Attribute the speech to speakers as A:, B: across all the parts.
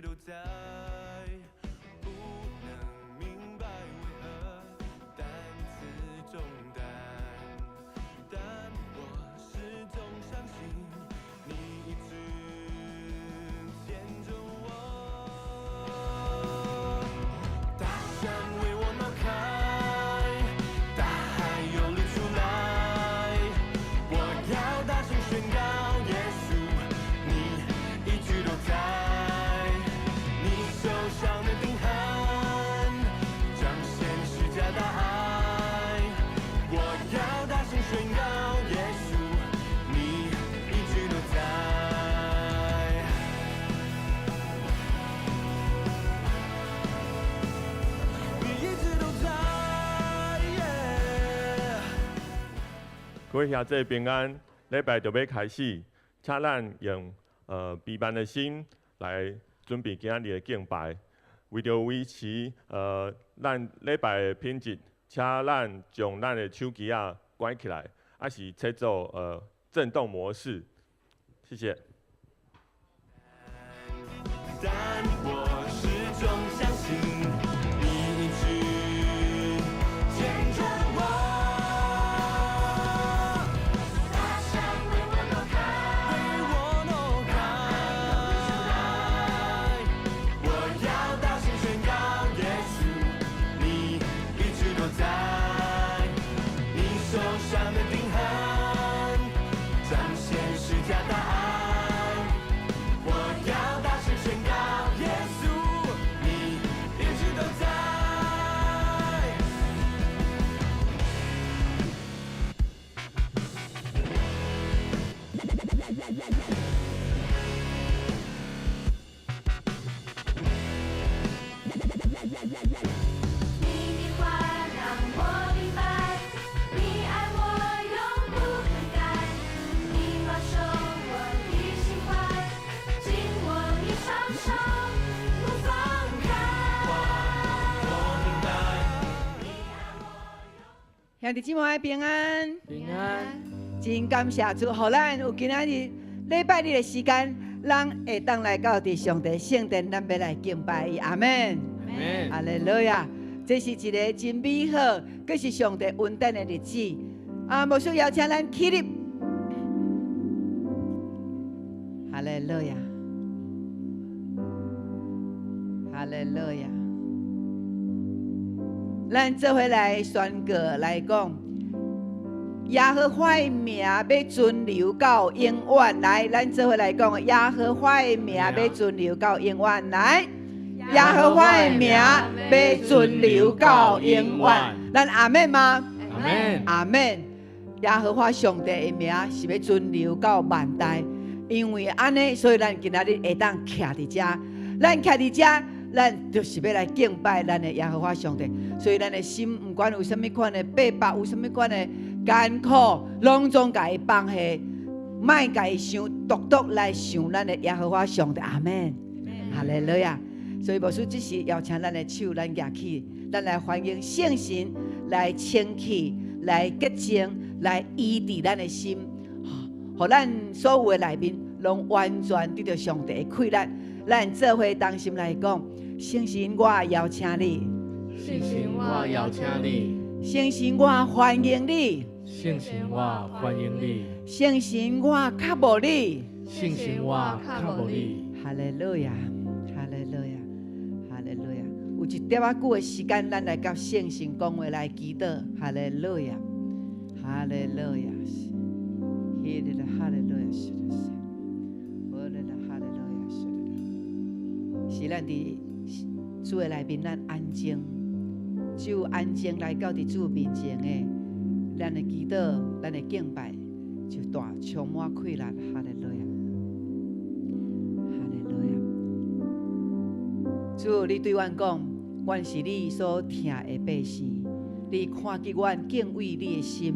A: 直都在，不能明白為何擔子重擔，但我始終相信你一直牽著我。大山為我挪開，大海游離出來，我要大聲宣告，耶穌，你一直都在，你手上的釘痕，彰顯十架大愛。我要大聲宣告，耶穌，你一直都在。你一直都在。
B: 各位兄弟平安，禮拜就欲開始，請咱用悲憫的心來準備今仔日的敬拜。為著維持咱禮拜的品質，請咱將咱的手機仔關起來，抑是切做震動模式。謝謝。
A: 但我始終相信你一直牽著我。
C: 大山為我挪開，
A: 為我挪開，我要大聲宣告，耶穌，你一直都在，你手上的釘痕，彰顯十架大愛。我要大聲宣告，耶穌，你一直都在。
C: 你的話讓我明白，你愛我永不更改。你保守我的心懷，緊握你雙手不放開。
A: 我明白。
D: 兄弟姊妹平安，
E: 平安，
D: 真感謝主，予咱有今仔日禮拜日的時間，咱會當來到佇上帝聖殿，咱欲來敬拜伊。阿們，
E: 阿們。
D: 哈利路亞！這是一个真美好，閣是上帝恩典的日子。啊，牧師邀請咱起立。哈利路亞，哈利路亞。咱做伙來宣告來講，耶和華的名欲存留到永遠。來，咱做伙來講，耶和華的名欲存留到永遠。來，耶和華的名欲存留到永遠。咱阿們嗎？
E: 阿們。
D: 阿們。耶和華上帝的名是欲存留到萬代，因為按呢，所以咱今仔日會當徛佇遮，咱徛佇遮，咱就是欲來敬拜咱的耶和華上帝。所以咱的心，毋管有啥物款的逼迫，有啥物款的艱苦，攏總共伊放下，莫共伊想，獨獨來想咱的耶和華上帝。阿們，哈利路亞。所以牧師這時邀請咱的手，咱舉起，咱來歡迎聖神來清氣、來潔淨、來醫治咱的心，予咱所有的內面攏完全得著上帝的快樂。咱做伙同心來講，聖神，我邀請你；
E: 聖神，我邀請你；
D: 聖神，我歡迎你；
E: 聖神，我歡迎你；
D: 聖神，我渴慕你；
E: 聖神，我渴慕你。
D: 哈利路亞，哈利路亞，哈利路亞。有一點仔久的時間，咱來佮聖神講話來祈禱。哈利路亞，哈利路亞，哈利路亞，是的，是。哈利路亞，是的。是咱佇主的內面，咱安靜，只有安靜來到佇主面前的，咱的祈禱，咱的敬拜，就大充滿氣力。哈利路亞，哈利路亞。主，你對阮講，阮是你所疼的百姓，你看見阮敬畏你的心，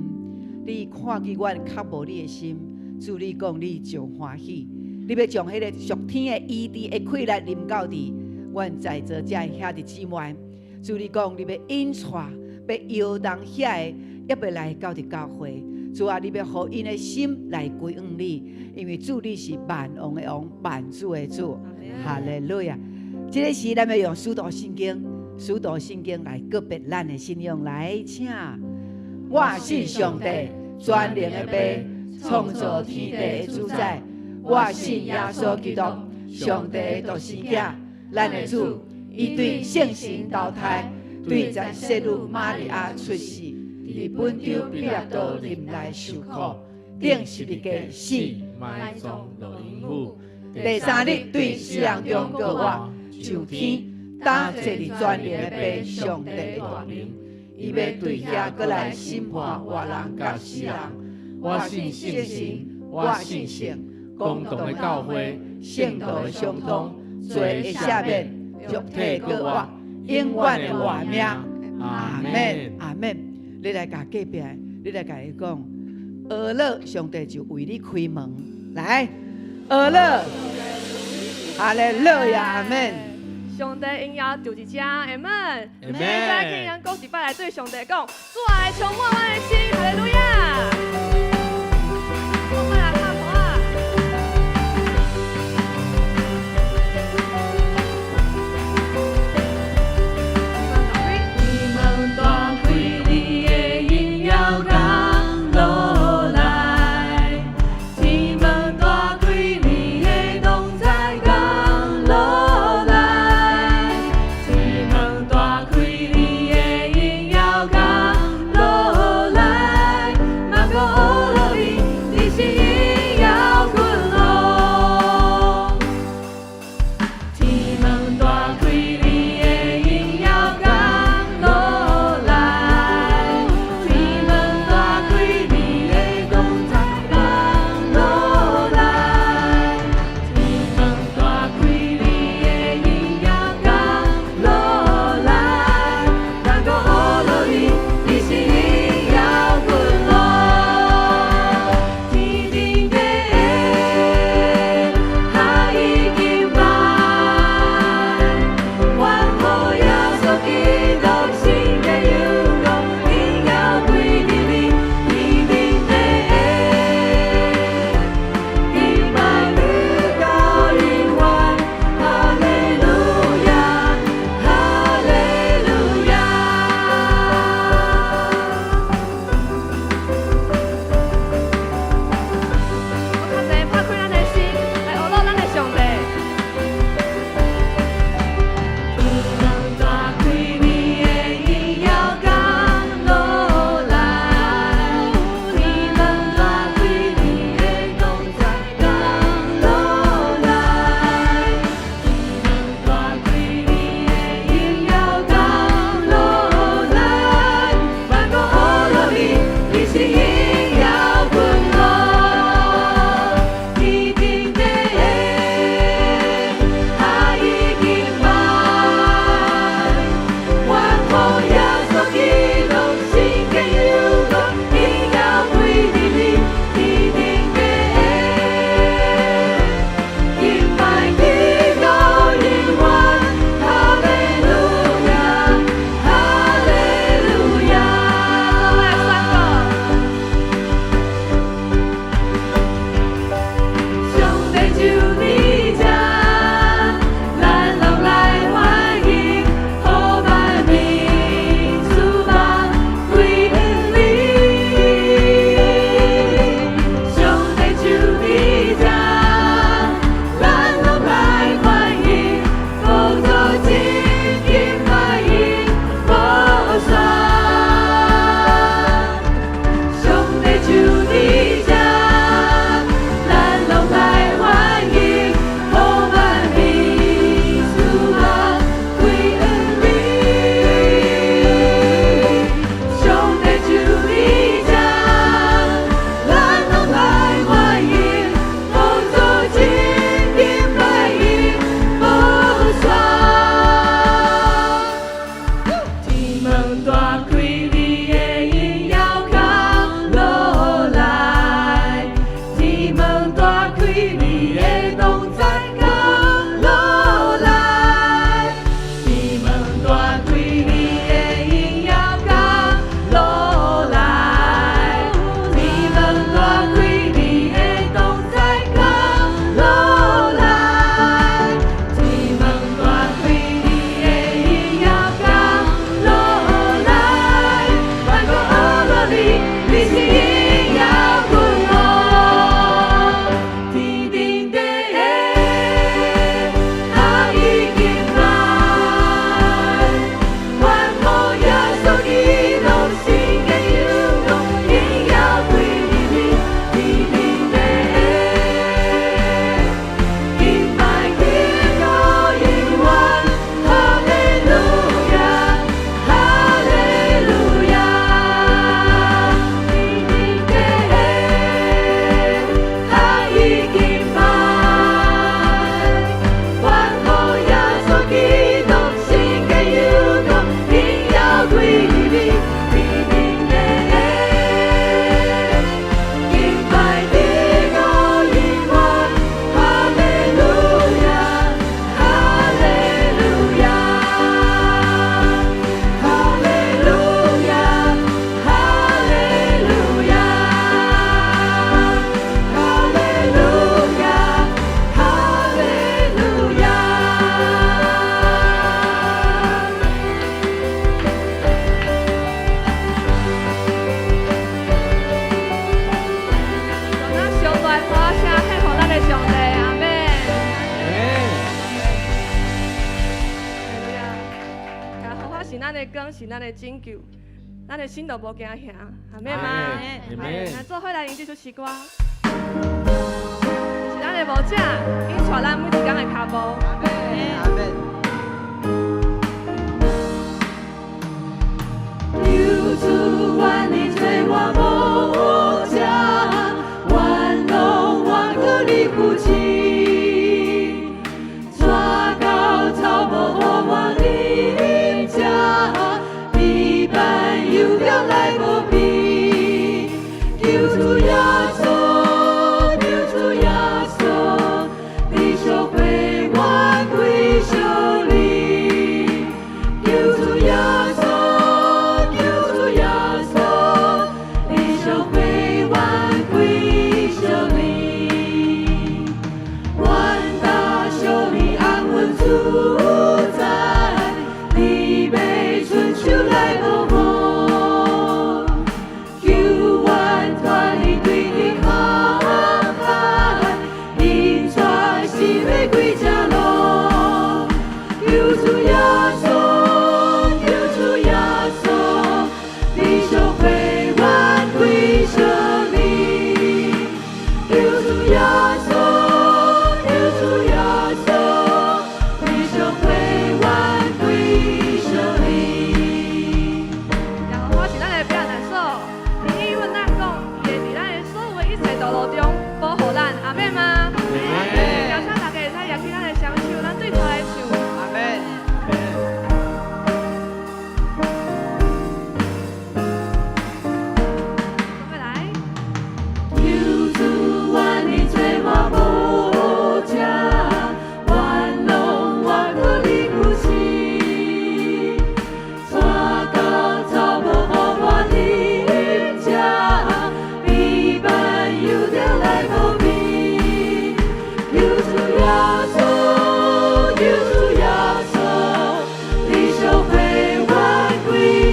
D: 你看見阮渴慕你的心。主，你講你就歡喜，你欲將彼个屬天的醫治的氣力臨到佇阮在座遮兄弟姊妹。主，你講你欲引帶，欲搖動遐个，猶未來到佇教會。主啊，你欲予𪜶的心來歸向你，因為主你是萬王的王，萬主的主。哈利路亞！這个時，咱欲用使徒信經，使徒信經來告白咱的信仰來，請。我信上帝，全能的父，創造天地的主宰。我信耶穌基督，上帝的獨生囝，咱的主。伊對聖神投胎，對十聖女瑪利亞出世，佇本丟彼拉多臨來受苦，釘十字架死，
E: 埋葬落陰府，
D: 第三日對死人中復活，上天，擔坐佇全能的父上帝的大能。伊欲對遐閣來審判活人佮死人。
E: 我信聖神，我信聖公同的教會，
D: 聖徒的相通，罪的赦免，肉體復活，永遠的活命。阿門，阿門。你來共隔壁，你來共伊講，呵咾，上帝就為你開門。來，呵咾，哈利路亞，阿門。
F: 上帝榮耀就佇遮，阿門。
E: 阿門。
F: 現在請咱閣一擺來對上帝講，主愛充滿我的心，哈利路亞。我們來拍鼓啊！
C: 天門大開，你的榮耀降落來。天門大開，你的同在降落來。天門大開，你的榮耀降落來。
F: 是咱的拯救，咱的心就無驚嚇，阿們嗎？
E: 阿們。
F: 來做伙來用這首詩歌，是咱的牧者，𪜶帶咱每一工的跤步。
D: 阿們。
C: 求主願你做我牧者，願攏我靠你扶持，帶到草木予我啉食，美伴油料來無比。求主耶穌，求主耶穌，你小會我歸向你。求主耶穌，求主耶穌，你小會我歸向你。願大小你安穩自在，你欲伸手來保護，求阮脫離對敵陷害，引帶死欲歸正路。求主耶穌，求主耶穌，你小會阮歸向你。求主耶穌，求主耶穌，你小會阮歸向你。
F: 耶和華是咱的避難所，伊應允咱講，伊會佇咱的所有的一切道路中保護咱，阿們嗎？邀請大家會使舉起咱的雙手，咱對頭來唱。
D: 阿們。
F: 做伙來。
C: 求主願你做我牧者，願攏我靠你扶持，帶到草木予我啉食，美伴油料來無比。求主耶穌，求主耶穌，你小會阮歸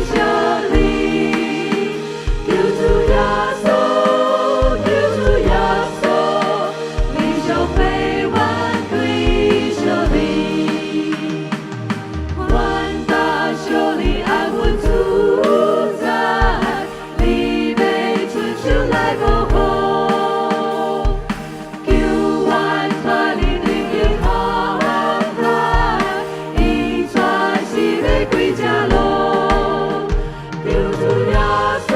C: 向你。求主耶穌，求主耶穌，你小會阮歸向你。願大小你安穩自在，你欲伸手來保護，求阮脫離對敵陷害，引帶死欲歸正路。求主耶穌，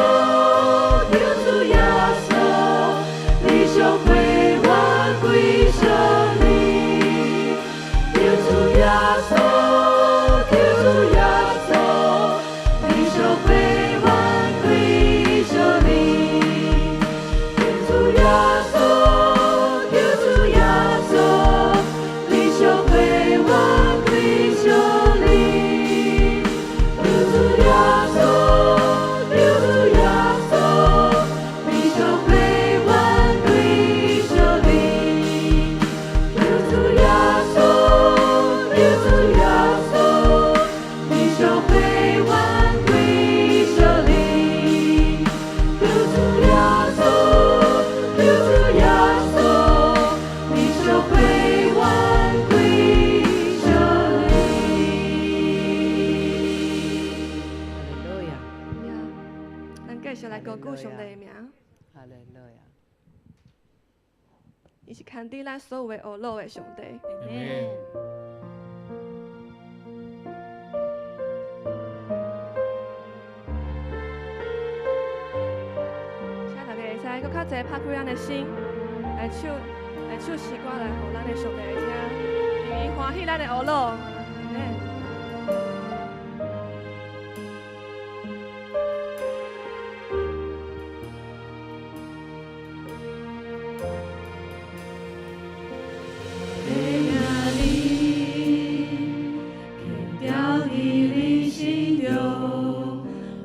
C: 求主耶穌，你小會阮歸向你。求主耶穌，求主耶穌，你小會阮歸向你。求主耶穌，求主耶穌，你小會阮歸向你。求主耶穌，求主耶穌，你小會阮歸向你。求主耶穌，求主耶穌，你小會阮歸向你。求主耶穌，求主耶穌，你小會阮歸向你。
D: 哈利路亞，
F: 咱繼續來高舉上帝的名，
D: 哈利路亞。
F: 伊是牽佇咱所有的惡路的上帝。
E: 阿們。
F: 請大家會使閣較濟拍開咱的心，來唱來唱詩歌來予咱的上帝來聽，因為伊歡喜咱的惡路。阿們。
C: 的名字，刻牢伫你心中，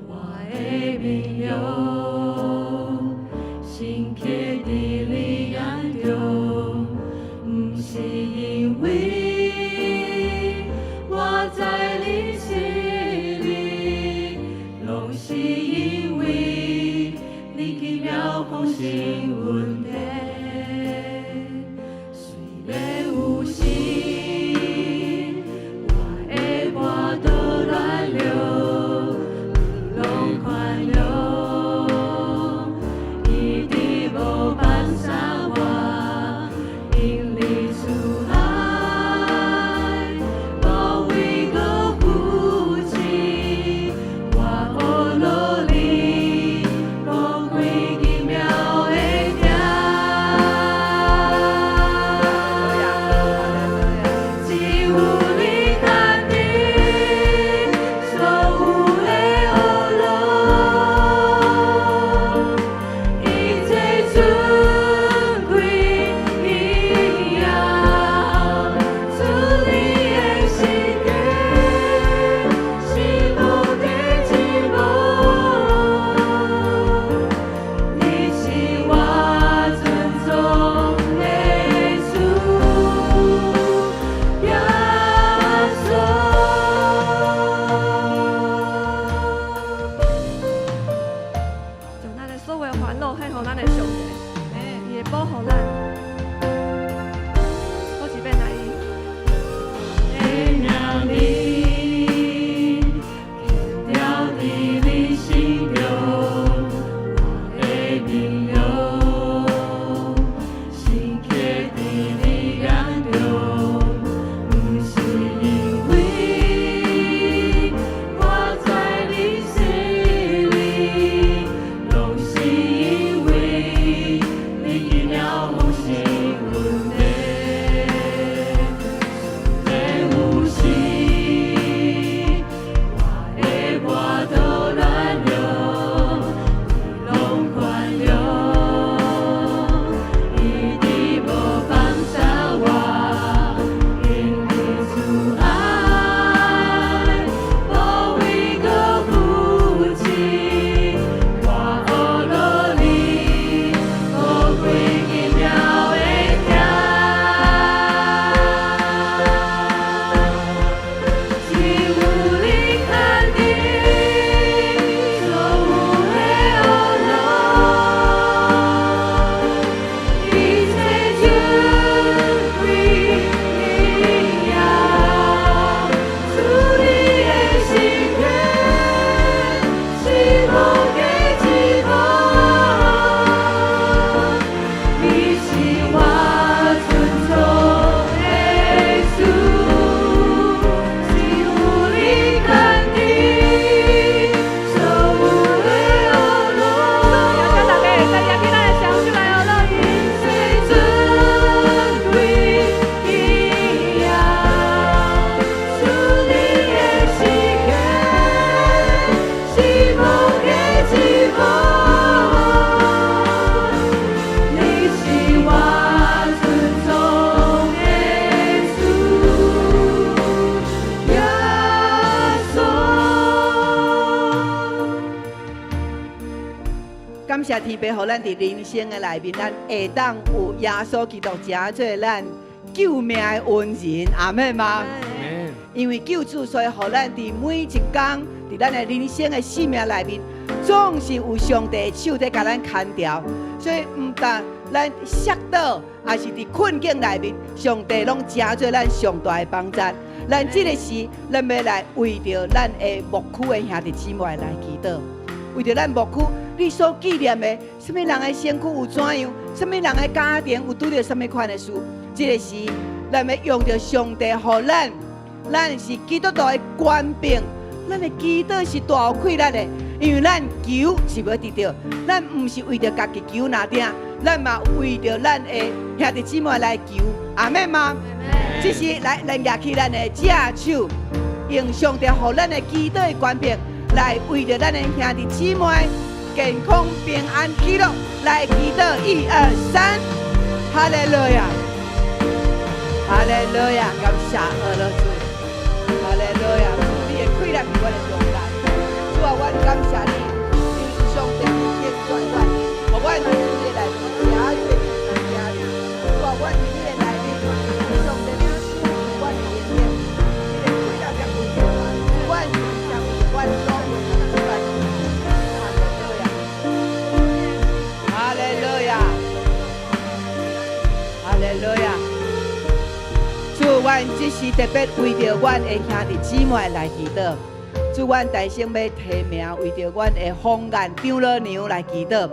C: 我的面容，深刻伫你眼中，毋是因為我知你心裡，攏是因為你奇妙豐盛恩典。雖然有時我會跋倒亂流，
F: 有的煩惱獻予咱的上帝，伊會保護咱。閣一遍來。
C: 的名字，刻佇你心中，我的面容，深刻佇你眼中，毋是因為我在你心裡，攏是因為你見了蒙神恩典。雖然有時，我會跋倒軟弱，你攏寬容，一直無放捨我，因為主愛無畏閣扶持，我學落你寶貴奇妙的疼。只有你牽引所有的惡路，一切尊貴榮耀，主你的心願是無價之寶，你是我尊崇的主，只有你牽引所有的惡路。
F: 邀請大家會使舉起咱的雙手來學落伊。
C: 一切尊貴榮耀，主你的心願是無價之寶，你是我尊崇的主，耶穌。
D: 感謝天父，予咱佇人生的內面，咱會當有耶穌基督成做咱救命的恩人，阿們嗎？因為救主，所以予咱佇每一工，佇咱的人生的生命內面，總是有上帝的手佇共咱牽牢。所以毋但咱摔倒，抑是佇困境內面，上帝攏成做咱上大的幫助。咱這个時，咱欲來為著咱的牧區的兄弟姊妹來祈禱。為著咱牧區，你所紀念的，啥物人的身軀有怎樣，啥物人的家庭有拄著啥物款的事，這个時，咱欲用著上帝予咱，咱是基督徒的權柄，咱的祈禱是大有氣力的，因為咱求是欲得著，咱毋是為著家己求爾爾，咱嘛為著咱的兄弟姊妹來求，阿們嗎？這時來，咱舉起咱的正手，用上帝予咱的祈禱的權柄，來為著咱的兄弟姊妹健康平安喜樂來祈禱，一二三，哈利路亞，哈利路亞，感謝阿樂主，哈利路亞，主你的氣力佇阮的中間，主啊，阮感謝你，因為上帝已經轉轉，予阮佇主你內面誠濟聽你，主啊，阮佇你的內面，上帝你賜予阮的恩典，你的氣力甲恩典，阮將為阮所有的姊妹，哈利路亞，哈利路亞，哈利路亞。主，阮這時特別為著阮的兄弟姊妹來祈禱。主，阮大聲欲提名，為著阮的方案長老娘來祈禱。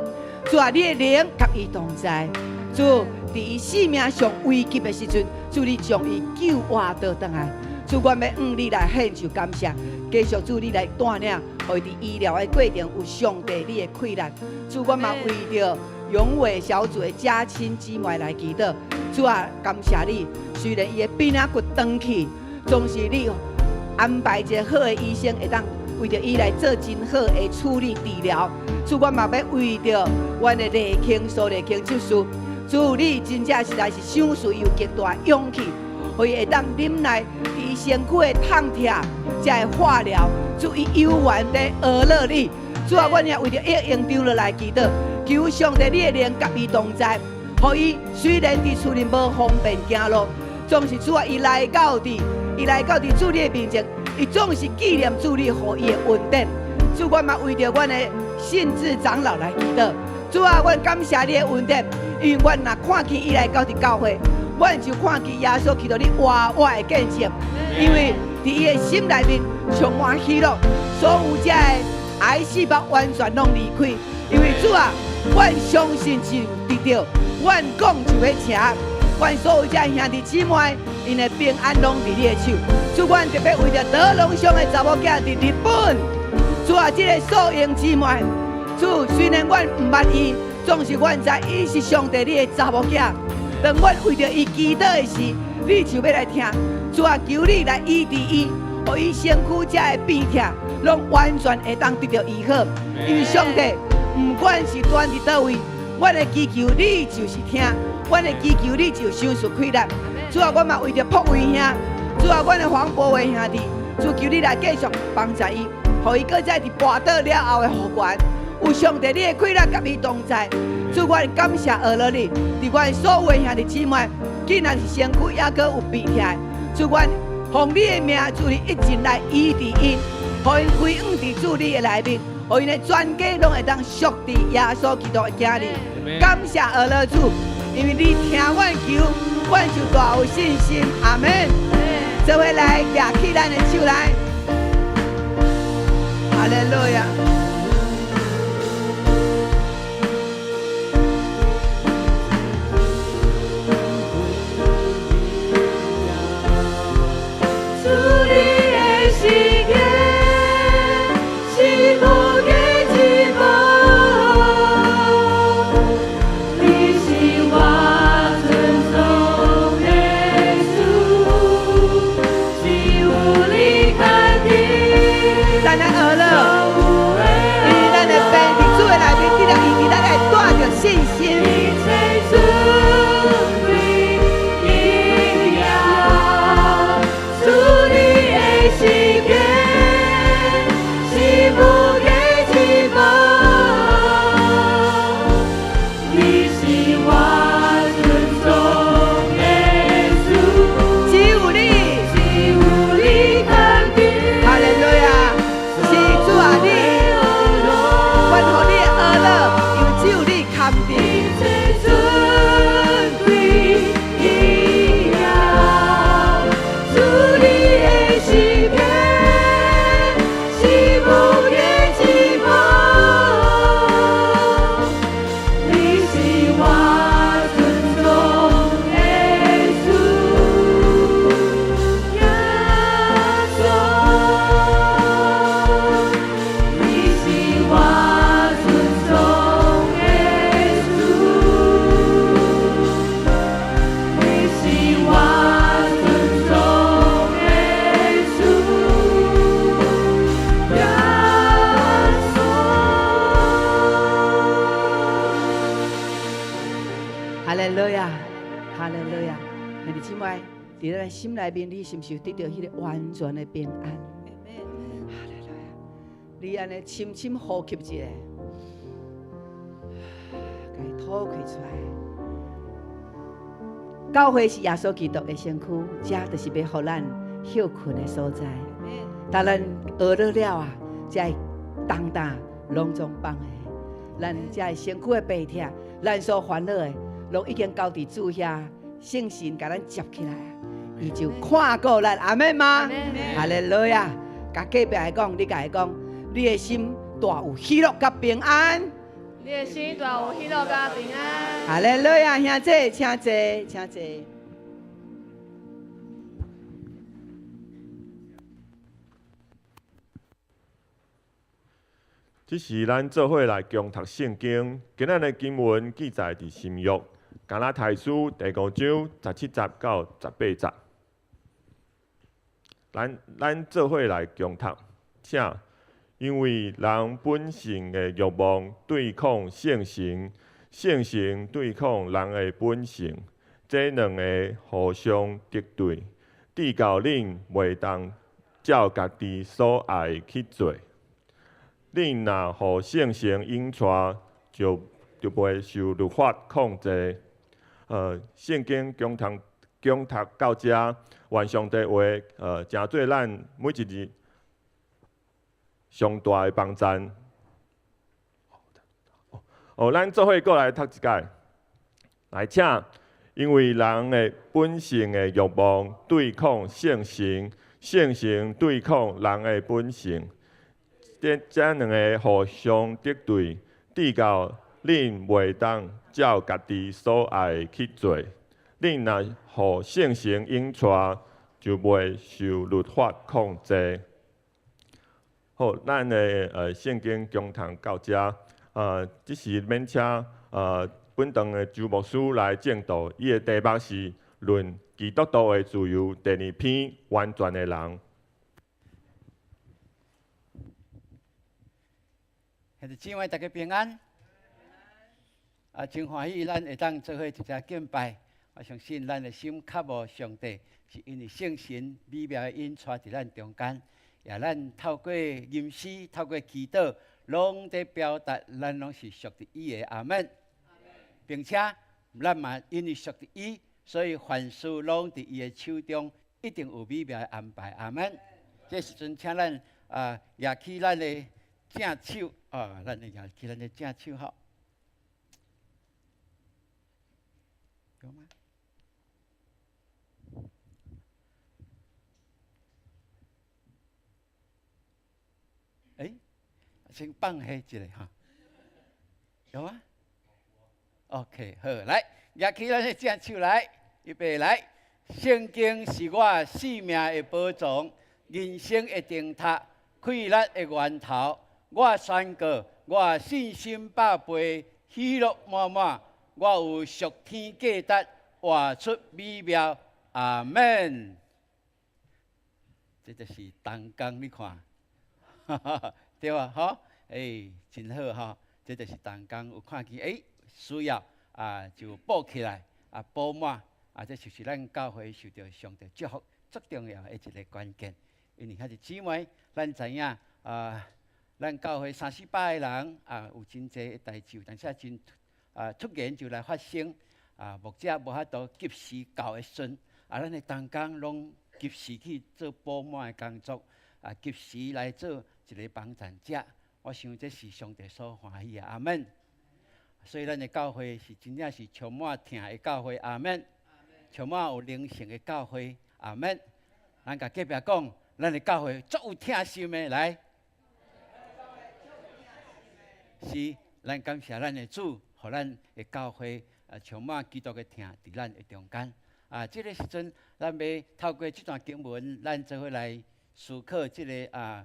D: 主啊，你的靈佮伊同在。主，佇伊性命上危急的時陣，主你將伊救活倒轉來。主，阮欲向你來獻上感謝，繼續主你來帶領，予伊佇醫療的過程有上帝你的氣力。主，阮嘛為著永偉小組的家親姊妹來祈禱。主啊，感謝你，雖然伊的髕仔骨斷去，總是你安排一个好的醫生，會當為著伊來做真好的處理治療。主，阮嘛欲為著阮的麗卿蘇麗卿執事，主你真正實在是賞賜伊有極大勇氣，予伊會當忍耐佇伊身軀的痛疼，才會化療。主伊猶原佇學樂你。主啊，阮也為著葉英長老來祈禱，求上帝你的靈佮伊同在，予伊雖然佇厝裡無方便行路，總是主啊，伊來到佇主你的面前，伊總是紀念主你予伊的恩典。主，阮嘛為著阮的信智長老來祈禱，主啊，阮感謝你的恩典，因為阮若看見伊來到佇教會，阮就看見耶穌基督你活活的見證。因為佇伊的心內面充滿喜樂，所有這的癌細胞完全攏離開。因為主啊，阮相信就得著，阮講就會成。阮所有這兄弟姊妹，𪜶的平安攏佇你的手。主，阮特別為著德龍鄉的查某囝佇日本，主啊，這个素英姊妹，主雖然阮毋捌伊，總是阮知伊是上帝你的查某囝。當阮為著伊祈禱的時，你就欲來聽。主啊，求你來醫治伊，予伊身軀這的病痛，攏完全會當得著醫好。因為上帝，毋管是蹛佇佗位，阮的祈求你就是聽。阮的祈求你就賞賜開來。主啊，我嘛為著朴偉兄，主啊，阮的黃博偉兄弟，主求你來繼續幫助伊，予伊閣再佇跋倒了後的復原。有上帝你的氣力佮伊同在。主，阮感謝阿羅你，佇阮所有的兄弟姊妹，既然是身軀猶閣有病痛的，主，阮奉你的名，主你一齊來醫治𪜶，予𪜶歸向佇主你的內面，予𪜶的全家攏會當屬佇耶穌基督的子裡。感謝阿羅主。因為你聽阮求，阮就大有信心。阿們。做伙來舉起咱的手來，哈利路亞。
C: 主你的時間是無價之寶，你是我尊崇的主，只有你牽引。
D: 咱來學了，因為咱的病佇主的內面得著醫治，咱會帶著信心。
C: 一切尊貴榮耀，主你的時間是無價之寶，你是我尊崇的主，
D: 只有你，
C: 只有你牽引。
D: 哈利路亞，是主啊，你，阮予你的呵咾，因為只有你堪得。
C: 一切尊貴榮耀，主你的時間是無價之寶，你是我尊崇的主，耶穌，你是我尊崇的主，你是我尊崇的主，耶穌。
D: 哈利路亞，哈利路亞。兄弟姊妹，佇咱心內面，你是毋是有得著彼个完全的平安？哈利路亞！你按呢深深呼吸一下，共伊吐氣出來。教會是耶穌基督的身軀，這就是欲予咱歇睏的所在。當咱學落了啊，這个重擔攏總放下，咱這个身軀的病痛，咱所煩惱的，攏已經交佇主遐，聖神共咱接起來啊，伊就看顧咱，阿們嗎？哈利路亞！共隔壁的講，你共伊講，你的心大有喜樂佮平安。
F: 你的心大有喜樂佮平安。
D: 哈利路亞，兄弟，請坐，請坐。
B: 這時咱做伙來共讀聖經，今仔日的經文記載佇新約加拉太書第五章十七節到十八節。咱做伙來共讀，請，因為人本性的欲望對抗聖神，聖神對抗人的本性，這兩个互相敵對，致到恁袂當照家己所愛的去做。恁若予聖神引帶，就袂受律法控制。聖經共讀到遮，願上帝話，成做咱每一日上大的幫贊。哦，咱做伙過來讀一擺，來請，因為人的本性的欲望對抗聖神，聖神對抗人的本性，這兩个互相敵對，直到恁袂當照家己所愛的去做。恁若予聖神引帶，就袂受律法控制。好，咱的聖經講堂到遮，這時免請本堂的周牧師來證道，伊的題目是《論基督徒的自由》第二篇完全的人。
G: 兄弟姊妹，大家平安。啊，真歡喜，咱會當做伙一齊敬拜。我相信咱的心渴慕上帝，是因為聖神美妙的引帶佇咱中間，也咱透過吟詩、透過祈禱，攏佇表達，咱攏是屬佇伊的。阿們。並且咱嘛因為屬佇伊，所以凡事攏佇伊的手中，一定有美妙的安排。阿們。這時陣請咱啊，舉起咱的正手啊，咱來舉起咱的正手吼。有嗎？欸，先放下一下哈，有嗎？OK，好，來，舉起咱的正手來，預備來。聖經是我性命的寶藏，人生的燈塔，快樂的源頭。我宣告，我信心百倍，喜樂滿滿。我有屬天價值，活出美妙。阿們。這就是同工，你看，對啊，吼，欸，真好吼。這就是同工有看見，欸，需要啊，就補起來啊，補滿啊，這就是咱教會受著上帝祝福足重要的一个關鍵。因為兄弟姊妹，咱知影啊，咱教會三四百个人啊，有真濟的代誌，但是真啊突然就來發生啊，牧者無法度及時到的時陣啊，咱的同工攏及時去做補滿的工作啊，及時來做一个幫贊者。我想這是上帝所歡喜的，阿們。所以咱的教會是真正是充滿疼的教會，阿們。充滿有靈性的教會，阿們。咱共隔壁講，咱的教會足有疼心的，來。是，咱感謝咱的主，予咱的教會啊充滿基督的疼佇咱的中間。啊，這个時陣，咱欲透過這段經文，咱做伙來思考這个啊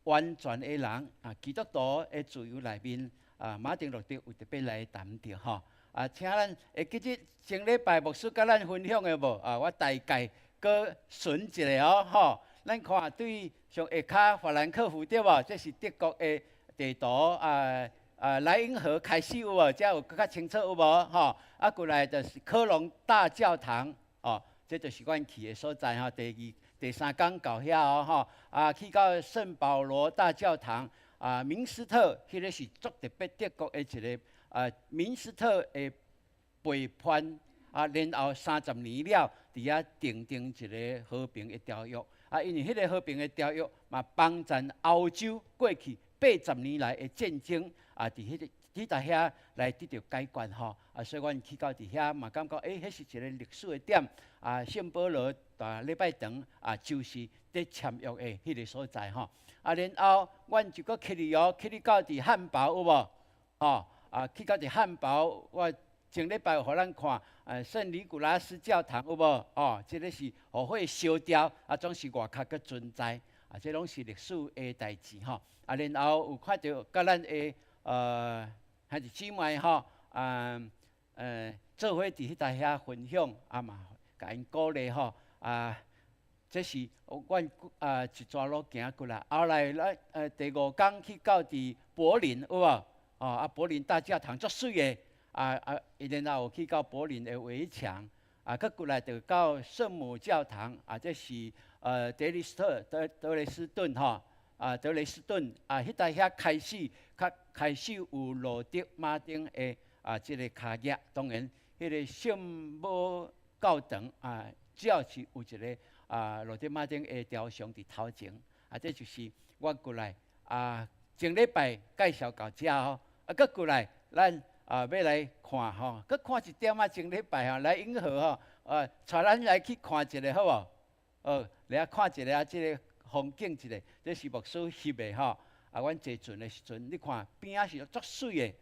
G: 完全的人啊，基督徒的自由內面啊，馬丁路德有特別來談著吼。啊，請咱會記得前禮拜牧師佮咱分享的無？啊，我大概閣順一下哦，吼。咱看對上下跤法蘭克福對無？這是德國的地圖啊啊，萊茵河開始有無？這有閣較清楚有無？吼，啊，過來就是科隆大教堂哦，這就是阮去的所在吼。第二、第三工到遐哦，吼啊，去到聖保羅大教堂啊，明斯特彼个是足特別德國的一個啊，明斯特的背叛啊，然後30年了，佇遐訂定一个和平的條約啊，因為彼个和平的條約嘛，幫贊歐洲過去80年來的戰爭啊，佇彼个佇佇遐來得著解決吼啊，所以阮去到佇遐嘛，感覺欸，彼是一个歷史的點啊，聖保羅大禮拜堂啊，就是佇簽約的彼个所在吼啊，然後阮就閣去哩哦，去哩到佇漢堡有無？吼啊，去到佇漢堡，我前禮拜有予咱看，聖尼古拉斯教堂有無？哦，這个是予火燒掉，啊，總是外殼閣存在，啊，這攏是歷史的代誌吼。啊，然後有看著佮咱的兄弟姊妹吼，啊，做伙佇彼搭遐分享，啊嘛，共𪜶鼓勵吼，啊，這是阮啊一逝路行過來，後來咱第五工去到佇柏林有無？哦，啊，柏林大教堂足媠的，啊啊，然後有去到柏林的圍牆，啊，閣過來就到聖母教堂，啊，這是德累斯特德德累斯頓吼，啊，德累斯頓啊，彼搭遐開始較開始有路德馬丁的啊，這个跤跡，當然，彼个聖母教堂啊，主要是有一个啊路德馬丁的雕像佇頭前，啊，這就是我過來啊前禮拜介紹到遮哦，啊，閣過來咱啊，欲來看吼，閣看一點仔前禮拜吼，萊茵河吼，啊，帶咱來去看一下好無？哦，來看一下這个風景一下，這是牧師翕的吼。啊，阮坐船的時陣，你看邊仔是足媠的，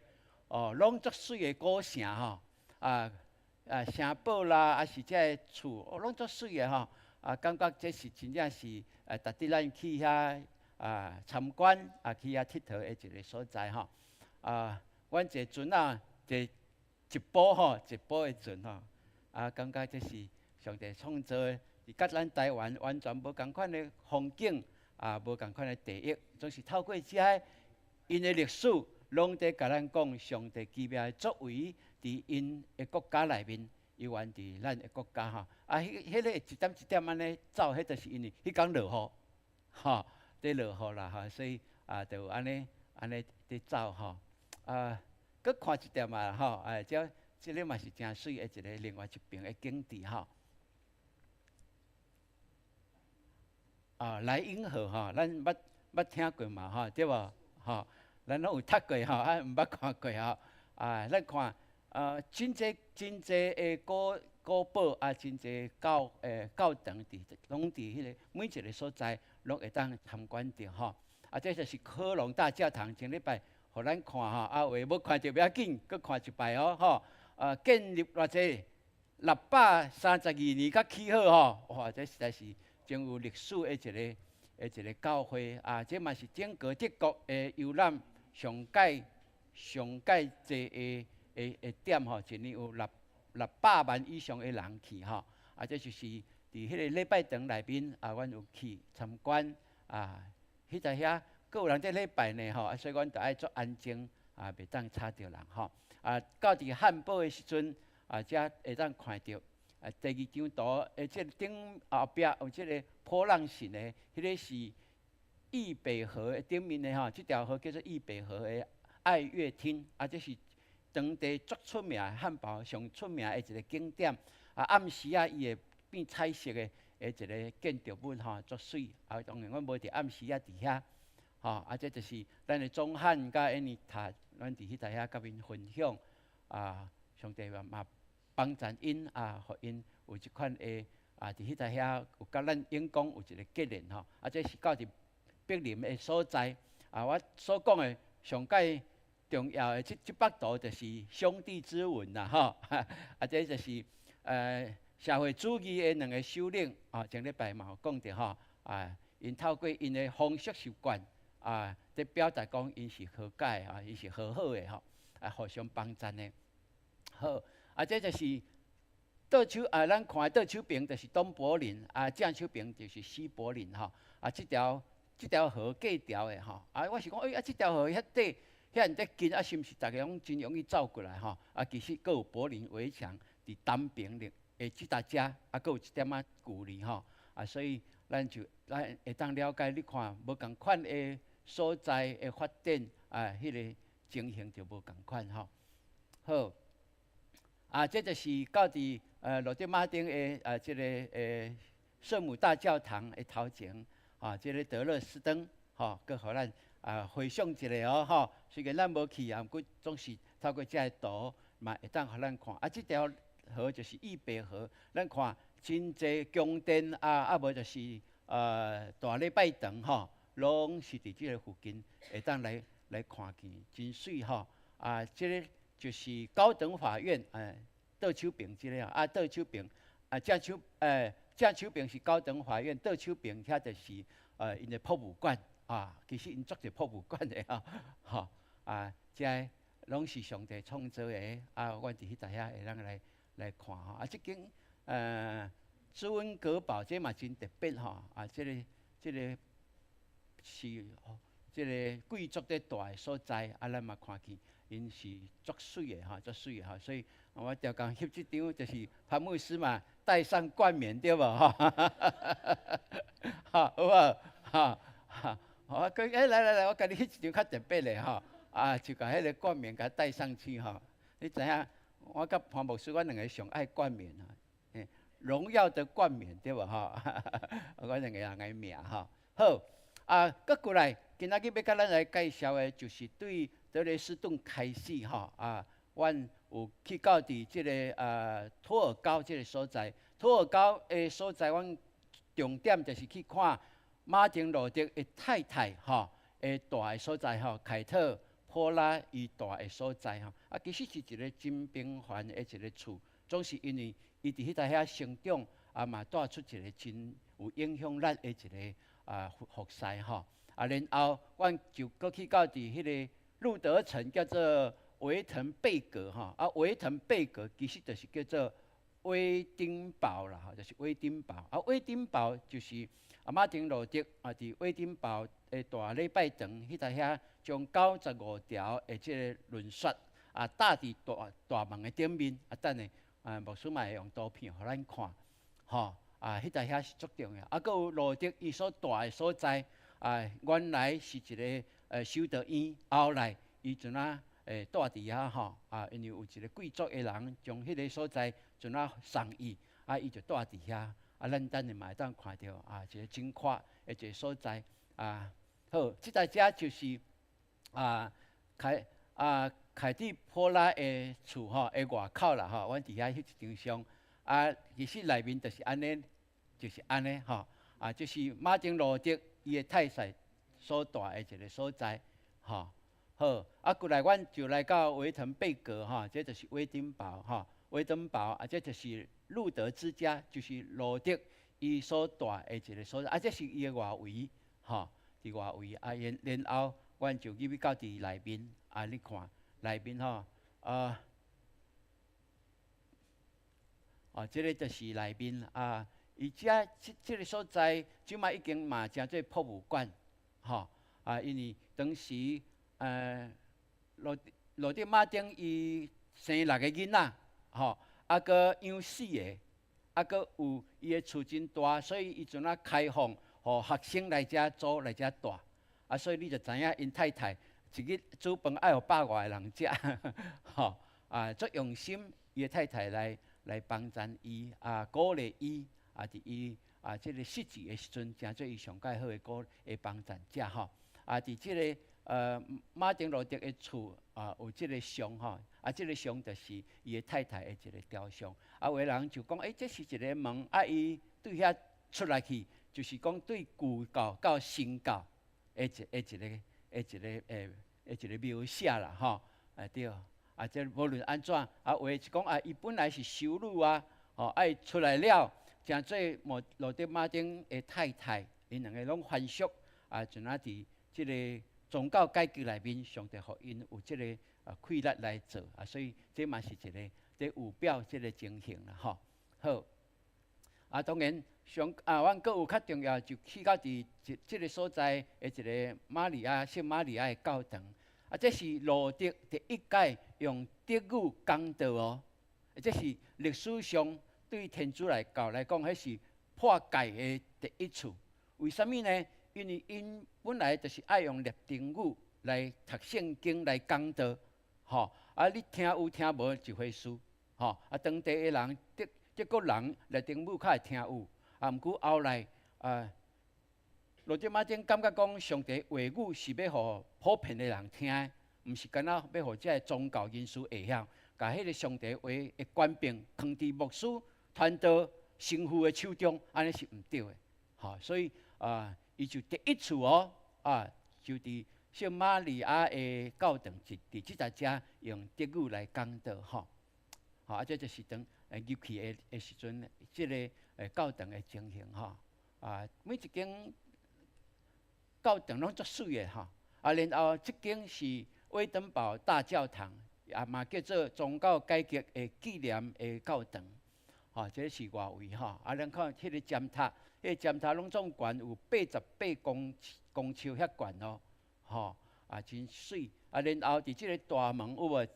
G: 哦，攏足媠的古城吼，啊啊城堡啦，啊是這个厝，哦，攏足媠的吼。啊，感覺這是真正是值得咱去遐啊參觀，啊去遐𨑨迌的一個所在吼。啊，阮坐船啊，坐一埔吼，一埔的船吼，啊，感覺這是上帝創造的，佮咱台灣完全無仝款的風景，啊，無仝款的地域，總是透過這个𪜶的歷史，攏佇共咱講上帝奇妙的作為，佇𪜶的國家內面，猶原佇咱的國家吼。啊，彼个一點一點按呢走，彼就是因為彼工落雨，吼，佇落雨啦吼，所以啊，就按呢按呢佇走吼。啊，閣看一點啊吼，哎，這个嘛是誠媠的一个另外一爿的景致吼。啊，萊茵河吼，咱捌捌聽過嘛吼，對無？吼，咱攏有讀過吼，啊，毋捌看過吼。啊，咱看啊，真濟真濟的古古堡啊，真濟教教堂佇攏佇彼个每一个所在攏會當參觀著吼。啊，這就是科隆大教堂，前禮拜予咱看吼，啊，有的無看著欲要緊，閣看一擺哦吼。啊，建立偌濟632年才起好吼，哇，這實在是真有歷史的一个的一个教會啊！這嘛是整個德國的遊覽上蓋上蓋濟的的的點吼，一年有600萬以上的人去吼。啊，這就是佇彼个禮拜堂內面啊，阮有去參觀啊。彼在遐閣有人佇禮拜呢吼，啊，所以阮著愛足安靜啊，袂當吵著人吼。啊，到佇漢堡的時陣啊，才會當看著。啊，第二張圖的這个頂後壁有這个波浪形的，彼个是易北河的頂面的吼，這條河叫做易北河的愛樂廳，啊，這是當地足出名的漢堡上出名的一个景點。啊，暗時啊，伊會變彩色的的一个建築物吼，足媠。啊，當然阮無佇暗時啊佇遐，吼，啊，這就是咱的宗漢佮安妮塔，阮佇彼台遐佮𪜶分享，啊，上帝嘛嘛幫贊𪜶啊，予𪜶有這款的啊，佇彼台遐有佮咱員工有一个結連吼，啊，這是到佇柏林的所在，啊，我所講的上蓋重要的這這幅圖就是兄弟之吻啦，吼，啊，這就是社會主義的兩个首領啊，前禮拜嘛有講著吼，啊，𪜶透過𪜶的風俗習慣啊，佇表達講𪜶是和解啊，𪜶是和好的吼，啊，互相幫贊的。好，啊，這就是倒手啊，咱看倒手爿就是東柏林，啊，正手爿就是西柏林吼。啊，這條河過條的吼，啊，我是講，欸，啊，這條河遐短，遐爾近，啊，是毋是逐个攏真容易走過來吼？啊，其實閣有柏林圍牆佇東爿的這搭遮，啊，閣有一點仔距離吼。啊，所以咱就咱會當了解，你看無仝款的所在的發展啊，彼个情形就無仝款吼。好，啊，這就是到佇洛德馬丁的啊，這个聖母大教堂的頭前，啊，這个德勒斯登，吼，閣予咱啊回想一下哦，吼。雖然咱無去啊，毋過總是透過這个圖嘛會當予咱看。啊，這條河就是易北河，咱看真濟宮殿啊，啊無就是大禮拜堂吼，攏是佇這个附近會當來來看見，真媠吼。啊，這个就是高等法院，哎，倒手爿這个啊，倒手爿啊，正手爿是高等法院，倒手爿遐就是𪜶的博物館啊，其實𪜶足濟博物館的吼，吼啊，這攏是上帝創造的啊，阮佇彼搭遐會當來來看吼，啊，這間朱溫格堡這嘛真特別吼，啊，這个是這个貴族佇蹛的所在，啊，咱嘛看見𪜶是足媠的吼，足媠的吼，所以我常常翕這張就是潘牧師嘛戴上冠冕對無吼？哈，好無？哈，哈，好，佢欸來來來，我共你翕一張較特別的吼，啊，就共彼个冠冕共戴上去吼。你知影，我佮潘牧師，阮兩个上愛冠冕啊，榮耀的冠冕對無吼？阮兩个人的名吼。好，啊，閣過來，今仔日欲共咱來介紹的，就是對德累斯頓開始吼啊，阮有去到佇這个托爾高這个所在。托爾高的所在，阮重點就是去看馬丁路德的太太吼，的蹛的所在吼，凱特波拉伊蹛的所在吼。啊，其實是一个真平凡的一个厝，總是因為伊佇彼搭遐成長，啊嘛帶出一个真有影響力的一个服侍吼。啊，然後阮就閣去到佇彼个路德城，叫做維騰貝格吼。啊，維騰貝格其實就是叫做威丁堡啦，吼，就是威丁堡。啊，威丁堡就是馬丁路德啊，佇威丁堡的大禮拜堂彼搭遐，將95條的這个論說啊，貼佇大大門的頂面。啊，等下啊，牧師嘛會用圖片予咱看，吼。啊，彼搭遐是足重要。啊，閣有路德伊所蹛的所在，啊，原來是一个修道院，後來伊陣仔蹛佇遐吼，啊，因為有一个貴族的人將彼个所在陣仔送伊，啊，伊就蹛佇遐。啊，咱等下嘛會當看著啊，一个真闊的一个所在。啊，好，這台遮就是凱蒂波拉的厝吼的外口啦吼，阮佇遐翕一張相。啊，其實內面就是按呢，就是按呢吼。啊，這是馬丁路德伊的太太所蹛的一个所在，吼。好，啊，過來阮就來到維騰貝格吼，這就是威丁堡吼，威登堡啊，這就是路德之家，就是路德伊所蹛的一个所在，啊，這是伊的外圍，吼，佇外圍啊，然後阮就入去到佇內面，啊，你看內面吼，啊，哦，這个就是內面啊，伊遮這個所在，這擺已經嘛成做博物館，吼，啊，因為當時。路德馬丁伊生六个囡仔，吼，啊，閣養四个，啊，閣有伊的厝真大，所以伊陣仔開放，予學生來遮租來遮蹛，啊，所以你就知影𪜶太太一日煮飯愛予百外个人食，吼，啊，足用心，伊的太太來幫贊伊，啊，鼓勵伊，啊，佇伊啊這个失智的時陣，成做伊上蓋好的鼓的幫贊者，吼，啊，佇這个馬丁路德的厝啊，有這个像吼，啊，這个像就是伊的太太的一个雕像。啊，有的人就講，欸，這是一个門，啊，伊對遐出來去，就是講對舊教到新教的一個描寫啦，吼，啊對，啊，這無論按怎，啊，有的是講啊，伊本來是修女啊，吼，啊，伊出來了，成做路德馬丁的太太，𪜶兩个攏還俗，啊，陣仔佇這个宗教改革內面，上帝予𪜶有這个氣力來做啊，所以這嘛是一个這有表這个情形啦，吼。好，啊，當然上啊，阮閣有較重要，就去到佇這個所在的一个瑪利亞聖瑪利亞的教堂，啊，這是路德第一擺用德語講道哦，這是歷史上對天主來教來講，彼是破界的第一次。為啥物呢？因為𪜶本來就是愛用拉丁語來讀聖經來講道，吼啊！你聽有聽無一回事，吼啊！當地的人德國人拉丁語較會聽有，啊，毋過後來啊，路德馬丁感覺講上帝話語是欲予普遍的人聽的，毋是干焦欲予這个宗教人士會曉，共彼个上帝話的權柄囥佇牧師、傳道、神父的手中，按呢是毋對的，吼，所以啊，伊就第一次哦，啊，就佇聖瑪利亞的教堂，佇這搭遮用德語來講道，吼，吼，啊，這就是當入去的時陣，這个教堂的情形，吼，啊，每一間教堂攏足媠的，吼，啊，然後這間是威登堡大教堂，也嘛叫做宗教改革的紀念的教堂，吼，這是外圍，吼，啊，咱看彼个尖塔。彼个尖塔攏總懸有88公尺遐懸哦，吼，啊真媠。啊，然後佇這个大門有無？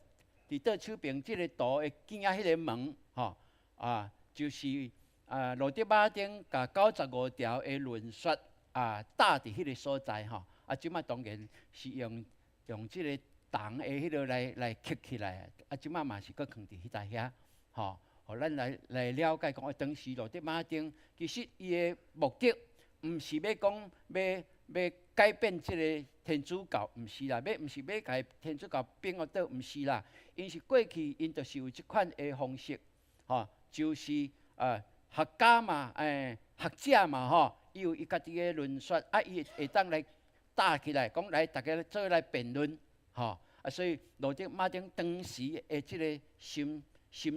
G: 佇倒手邊這个圖的邊仔彼个門，吼，啊，就是啊路德馬丁共95條的論說啊貼佇彼个所在吼。啊，這擺當然是用這個銅的彼个來刻起來，啊，這擺嘛是閣囥佇彼搭遐，吼。予咱來了解講，當時路德馬丁其實伊的目的，毋是欲講欲改變這个天天主教，毋是啦，欲毋是欲共天主教反予倒，毋是啦，𪜶是過去𪜶就是有這款的方式，吼，就是學家嘛，學者嘛，吼，伊有伊家己的論說，啊，伊會當來搭起來，講來逐家做伙來辯論，吼，啊，所以路德馬丁當時的這个心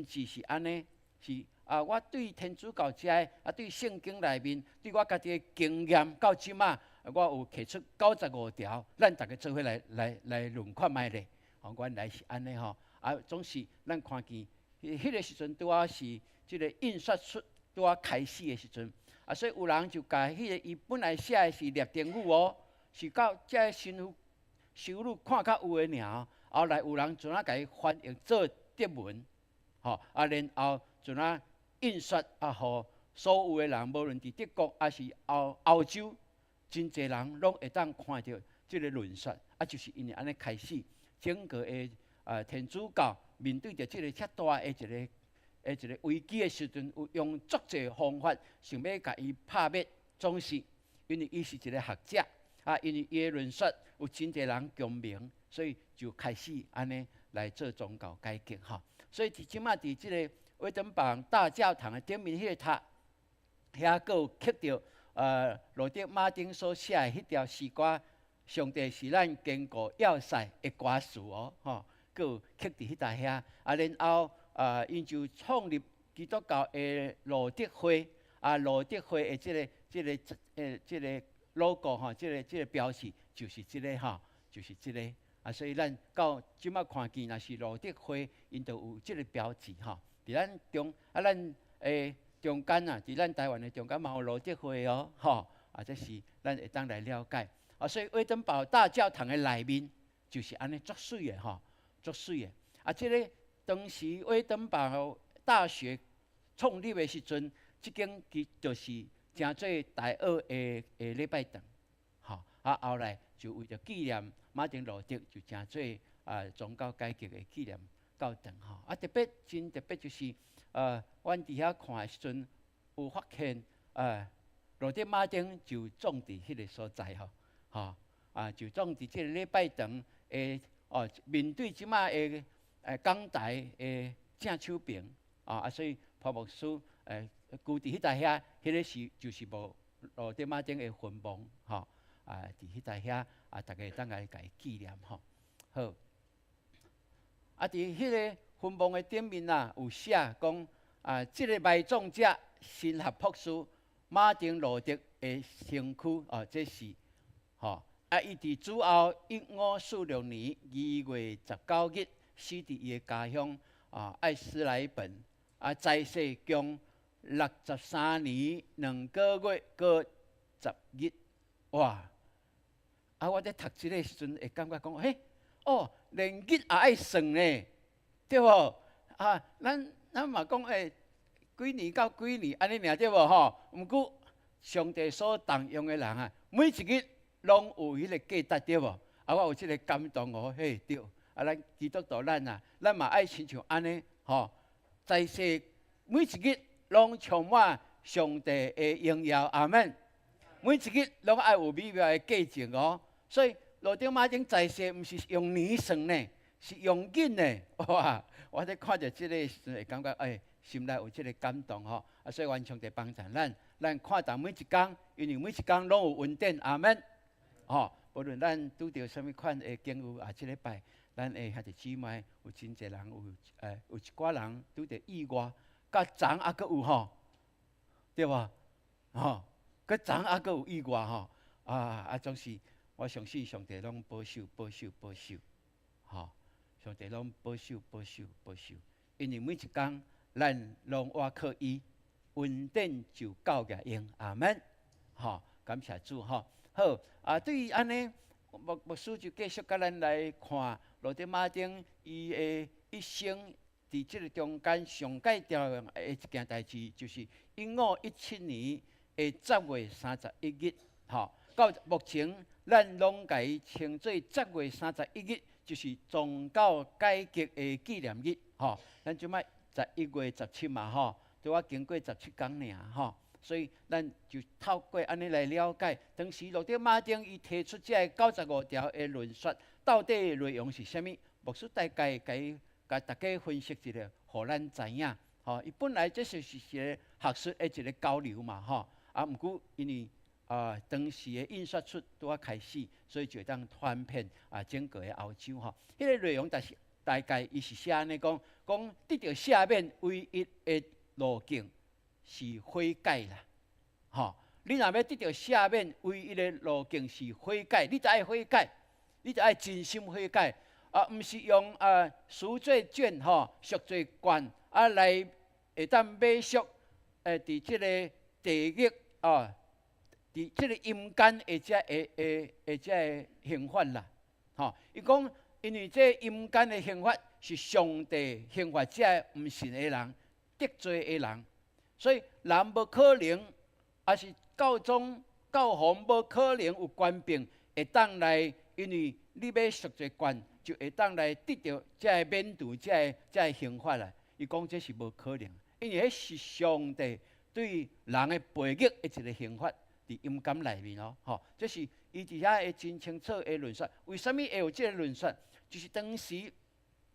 G: 智是按呢，是啊，我對天主教遮的，啊，對聖經內面，對我家己的經驗到這馬，我有提出95條，咱逐家做伙來論看覓咧，吼，原來是按呢吼，啊，總是咱看見，彼个時陣拄仔是這个印刷術拄仔開始的時陣，啊，所以有人就共彼个伊本來寫的是拉丁語哦，是到這个神父修女看較有的爾，後來有人怎啊共伊翻譯做德文，吼，啊，然後怎啊印刷啊，予所有的人，無論佇德國抑是歐洲，真濟人攏會當看著這个論說，啊，就是因為按呢開始，整個的天主教面對著這个遮大的一個危機的時陣，有用足濟方法想欲共伊拍滅，總是因為伊是一個學者，啊，因為伊的論說有真濟人共鳴，所以就開始按呢來做宗教改革吼。所以佇這馬佇這个威登堡大教堂的頂面彼个塔，遐閣有刻著路德馬丁所寫的彼條詩歌，上帝是咱堅固要塞的歌詞哦，吼，閣有刻佇彼搭遐。啊，然後𪜶就創立基督教的路德會，啊，路德會的這個 logo 吼，這個標誌就是這个吼，就是這个。啊，所以咱到這馬看見，若是路德會，𪜶就有這个標誌吼。佇咱中啊，咱中間啊，佇咱台灣的中間嘛有路德會哦，吼，啊，這是咱會當來了解。啊，所以威登堡大教堂的內面就是按呢足媠的吼，足媠的。啊，這个當時威登堡大學創立的時陣，這間其就是成做大學的禮拜堂，吼。啊，後來就為著紀念馬丁路德，就成做宗教改革的紀念教堂，吼。啊，特別真特別就是，阮佇遐看的時陣，有發現，路德馬丁就葬佇彼个所在，吼，吼，啊，就葬佇這个禮拜堂的哦，面對這馬的講台的正手爿，啊，所以潘牧師舊佇彼搭遐，彼个是就是無路德馬丁的墳墓，吼，啊，佇彼搭遐啊，逐家會當來共伊紀念，吼，好。啊，佇彼个墳墓的頂面啊，有寫講啊，這个埋葬者神學博士馬丁路德的身軀，哦，這是吼，啊，伊佇主後1546年2月19日死佇伊的家鄉啊，艾斯萊本，啊，在世共63年2個月閣10日，哇！啊，我咧讀這个時陣會感覺講，嘿，哦，連日也愛算呢，對無？啊，咱嘛講幾年到幾年按呢爾對無吼？毋過上帝所重用的人啊，每一日攏有彼个價值對無？啊，我有這个感動哦，嘿對。啊，咱基督徒咱啊，咱嘛愛親像按呢吼，在世每一日攏充滿上帝的榮耀，阿們。每一日攏愛有美妙的見證哦。所以路德馬丁在世，毋是用年算呢，是用日呢。哇！我咧看著這个時陣，會感覺心內有這个感動吼。啊，所以願上帝幫助咱，咱看重每一工，因為每一工攏有恩典，阿們。吼，無論咱拄著啥物款的境遇啊，這禮拜咱的兄弟姊妹有真濟人有一寡人拄著意外，佮昨猶閣有吼，對無？吼，佮昨猶閣有意外吼，啊，總是我相信上帝攏保守、保守、保守，吼，上帝攏保守、保守、保守，因為每一工咱攏倚靠伊，恩典就夠額用，阿們，吼，感謝主吼。好，啊，對於按呢，牧師就繼續共咱來看路德馬丁伊的一生，佇這个中間上蓋重要的一件代誌，就是1517年的10月31日，吼，到目前咱攏共伊稱做十月三十一日，就是宗教改革的紀念日，吼。咱這擺11月17嘛，吼，拄仔經過17工爾，吼。所以咱就透過按呢來了解，當時路德馬丁伊提出這个95條的論說，到底內容是啥物？牧師大概共共大家分析一下，予咱知影。吼，伊本來這是一个學術的一个交流嘛，吼。啊，毋過因為啊當時的印刷術拄仔開始，所以就會當傳遍啊整個的歐洲吼。彼個內容但是大概伊是寫按呢講，講得著赦免唯一的路徑是悔改啦，吼！你若欲得著赦免，唯一的路徑是悔改，你著愛悔改，你著愛真心悔改，啊，毋是用啊贖罪券吼、贖罪券啊來會當買贖，佇這个地獄啊，佇這个陰間的這个的的這个刑罰啦，吼！伊講，因為這陰間的刑罰是上帝刑罰這个毋信的人、得罪的人。所以人無可能，抑是教宗教皇無可能有權柄會當來，因為你買贖罪券就會當來得著這个免除這个這个刑罰啦。伊講這是無可能，因為彼是上帝對人的背逆的一个刑罰，佇陰間內面哦，吼，這是伊佇遐會真清楚的論述。為啥物會有這个論述？就是當時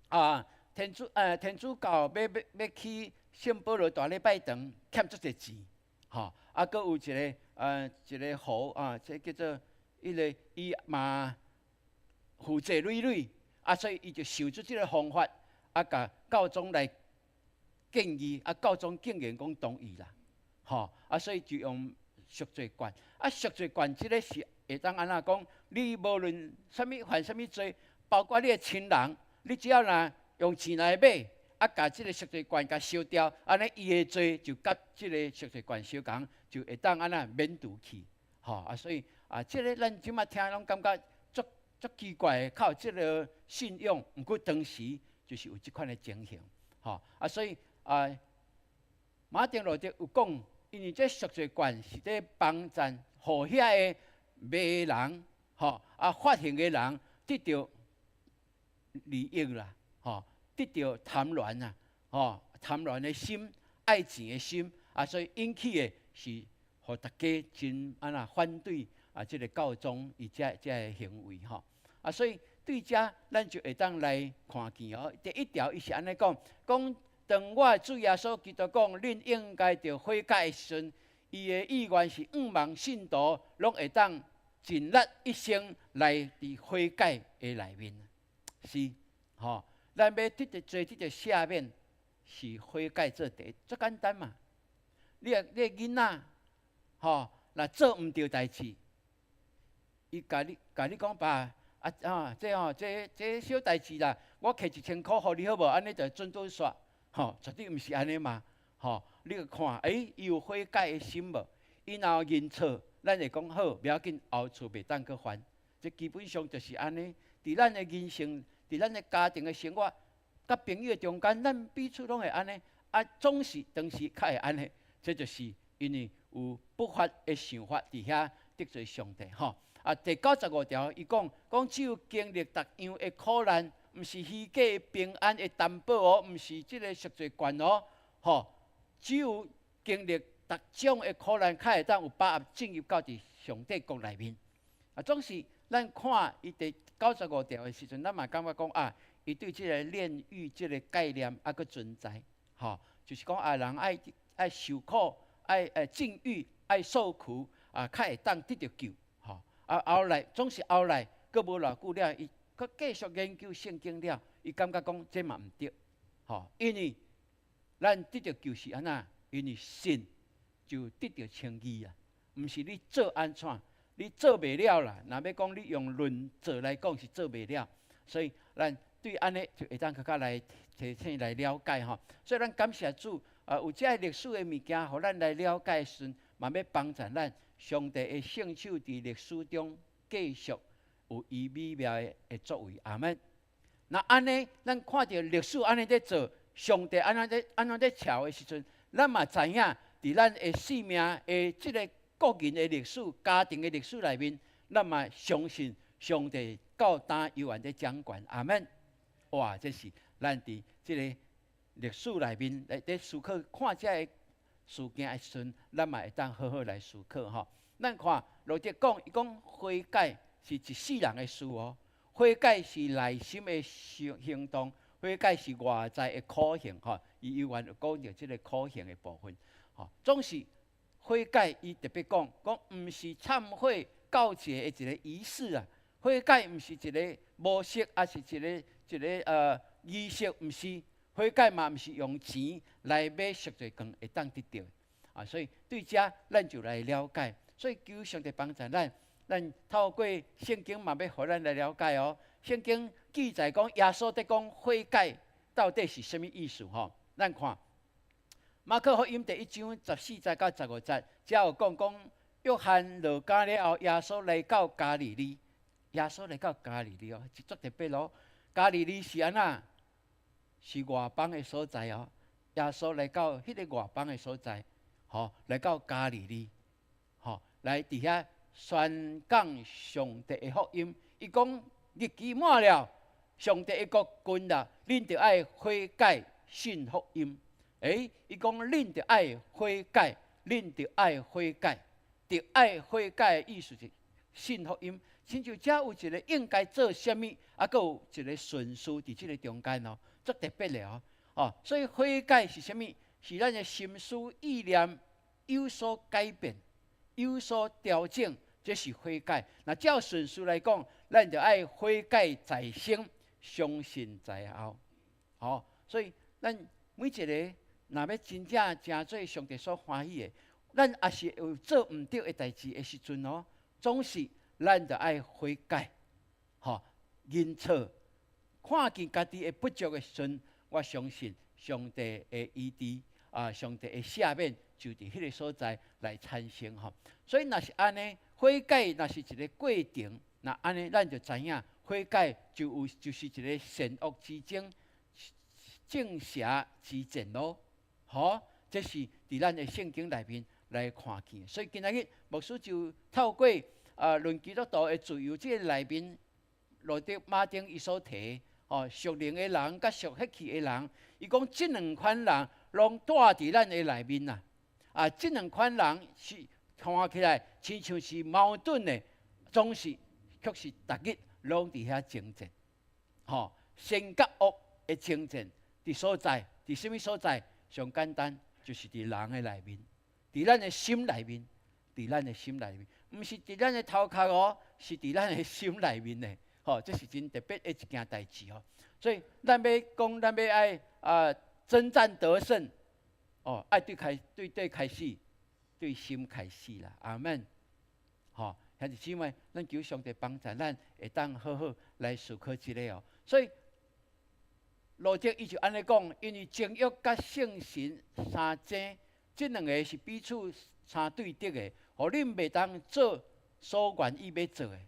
G: 啊，天主教欲欲欲起聖保羅大禮拜堂欠足濟錢，吼，啊，閣有一个侯啊，這叫做彼个伊嘛負債累累，啊，所以伊就想出這个方法，啊，共教宗來建議，啊，教宗竟然講同意啦，吼，啊，所以就用贖罪券，啊，贖罪券這个是會當按怎講？你無論啥物犯啥物罪，包括你的親人，你只要若用錢來買。啊，共這个贖罪券共燒掉，按呢伊的罪就佮這个贖罪券相仝，就會當按呢免除去，吼啊，所以啊，這个咱這馬聽攏感覺足足奇怪的，靠這个信仰，毋過當時就是有這款的情形，吼啊，所以啊，馬丁路德有講，因為這贖罪券是咧幫贊，予遐个迷人，吼啊發行的人得著利益啦，吼。得著貪婪啊，吼貪婪的心、愛錢的心啊，所以引起的是予大家真按怎反對啊，這个教宗伊這這个行為吼啊，所以對這咱就會當來看見哦。第一條伊是按呢講，講當我的主耶穌基督講，恁應該著悔改的時陣，伊的意願是向望信徒攏會當盡力一生來佇悔改的內面，是吼。咱欲得著罪，得著赦免，是悔改做第一，足簡單嘛。你的囡仔，吼，若做毋著代誌，伊共你講爸啊啊，這吼這這小代誌啦，我摕1000箍予你好無？按呢就準準煞，吼，絕對毋是按呢嘛，吼。你去看，欸，伊有悔改的心無？伊若有認錯，咱會講好，無要緊，後次袂當閣犯。這基本上就是按呢，佇咱的人生，佇咱的家庭的生活，佮朋友的中間，咱彼此攏會按呢，啊，總是當時較會按呢，這就是因為有不法的想法佇遐得罪上帝吼。啊，第95條，伊講講只有經歷逐樣的苦難，毋是虛假的平安的擔保哦，毋是這个贖罪券哦，吼，只有經歷逐種的苦難，較會當有把握進入到佇上帝國內面。啊，總是咱看伊第95條的時陣，咱嘛感覺講啊，伊對這个煉獄這个概念猶閣存在，吼，就是講啊，人愛愛受苦，愛禁欲，愛受苦啊，較會當得著救，吼。啊，後來總是後來，閣無偌久了，伊閣繼續研究聖經了，伊感覺講這嘛毋對，吼，因為咱得著救是按怎？因為信就得著稱義啊，毋是你做按怎，你做袂了啦。若欲講你用論做來講是做袂了，所以咱對按呢就會當較較來提醒來了解吼。所以咱感謝主，啊，有這个歷史的物件，予咱來了解時陣，嘛欲幫助咱上帝的聖手佇歷史中繼續有伊美妙的作為。阿門。若按呢，咱看著歷史按呢咧做，上帝按怎咧按怎咧撨的時陣，咱嘛知影，佇咱的生命的這个個人的歷史、家庭的歷史內面，咱嘛相信上帝到今猶原咧掌權。阿門。哇，這是咱佇這个歷史內面來佇思考看這个事件的時陣，咱嘛會當好好來思考吼。咱看路德講，伊講悔改是一世人的事哦，悔改是內心的行動，悔改是外在的苦行吼。伊猶原有講著這个苦行的部分，吼。總是悔改，伊特別講，講毋是懺悔告解的一个儀式啊。悔改毋是一个模式，抑是一个儀式，毋是。悔改嘛，毋是用錢來買贖罪券會當得著的啊。所以對這咱就來了解。所以求上帝幫助咱，咱透過聖經嘛欲予咱來了解哦。聖經記載講，耶穌佇講悔改到底是啥物意思吼？咱看馬可福音第一章14節到15節，遮有講講約翰落監了後，耶穌來到加利利。耶穌來到加利利哦，這足特別咯。加利利是按怎？是外邦的所在哦。耶穌來到彼个外邦的所在，吼，來到加利利，吼，來佇遐宣講上帝的福音。伊講日期滿了，上帝的國近啦，恁著愛悔改信福音。欸，伊講恁著愛悔改，恁著愛悔改，著愛悔改的意思是信福音。親像遮有一个應該做啥物，啊，閣有一个順序佇這个中間哦，足特別的哦。哦，所以悔改是啥物？是咱的心思意念有所改變、有所調整，這是悔改。若照順序來講，咱就愛悔改在先，相信在後。吼，所以咱每一个若欲真正成做上帝所歡喜的，咱也是有做毋對的代誌的時陣哦，總是咱著愛悔改，吼，認錯，看見家己的不足的時陣，我相信上帝的醫治啊，上帝的赦免就佇彼个所在來產生吼。所以若是按呢，悔改若是一个過程，若按呢，咱就知影悔改就有就是一个善惡之爭、正邪之戰囉。吼，這是佇咱的聖經內面來看見。所以今仔日牧師就透過啊，論基督徒的自由這个內面，路德馬丁伊所提，吼，屬靈的人佮屬血氣的人，伊講這兩款人攏住佇咱的內面啊。啊，這兩款人是看起來親像是矛盾的，總是卻是逐日攏佇遐爭戰。吼，善佮惡的爭戰，佇所在，佇啥物所在？上簡單，就是佇人的內面，佇咱的心內面，佇咱的心內面，毋是佇咱的頭殼哦，是佇咱的心內面的，吼，這是真特別的一件代誌哦。所以咱欲講，咱欲愛啊征戰得勝，哦，愛對開對對開始，對心開始啦，阿門。吼，兄弟姊妹，咱求上帝幫助咱，會當好好來思考這个哦。所以路德伊就按呢講，因為情欲佮聖神相爭，這兩个是彼此相對敵的，予恁袂當做所願意欲做的。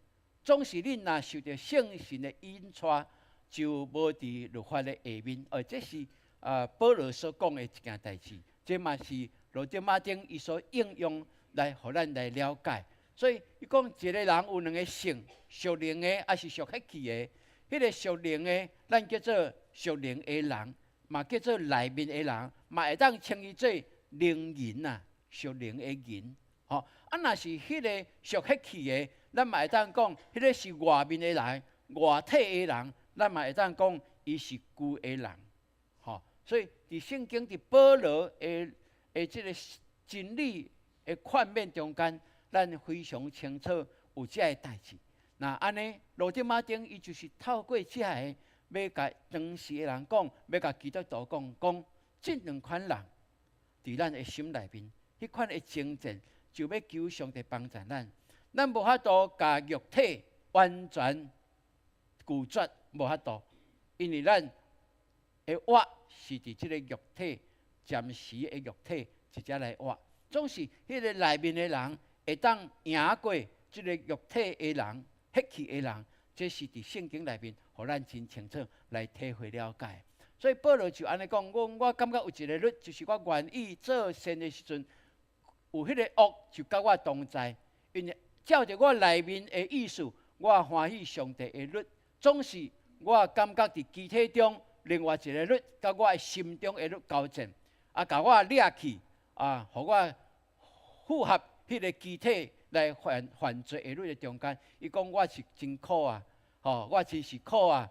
G: 總是恁若受著聖神的引帶，就無佇律法的下面。哦，這是啊保羅所講的一件代誌，這嘛是路德馬丁伊所應用來予咱來了解。所以伊講一个人有兩个性，屬靈的抑是屬血氣的。彼个屬靈的，咱叫做屬靈的人，嘛叫做內面的人，嘛會當稱伊做靈人啊，屬靈的人。吼，啊，若是彼个屬血氣的，咱嘛會當講，彼个是外面的人，外體的人，咱嘛會當講伊是舊的人。吼，所以佇聖經佇保羅的這个真理的勸勉中間，咱非常清楚有這个代誌。若按呢，路德馬丁伊就是透過這个，欲共當時的人講，欲共基督徒講，講這兩款人佇咱的心內面，彼款的爭戰，就欲求上帝幫助咱。咱無法度共肉體完全拒絕，無法度，因為咱會活是佇這个肉體暫時的肉體直接來活，總是彼个內面的人會當贏過這个肉體的人。血氣的人，這是佇聖經內面，予咱真清楚來體會了解。所以保羅就按呢講，我感覺有一个律，就是我願意做善的時陣，有彼个惡就佮我同在。因為照著我內面的意思，我歡喜上帝的律，總是我感覺佇肢體中另外一个律，佮我的心中的律交戰，啊，共我掠去，啊，予我符合彼个肢體來犯罪的律的中間。伊講我是真苦啊，吼，我真是苦啊！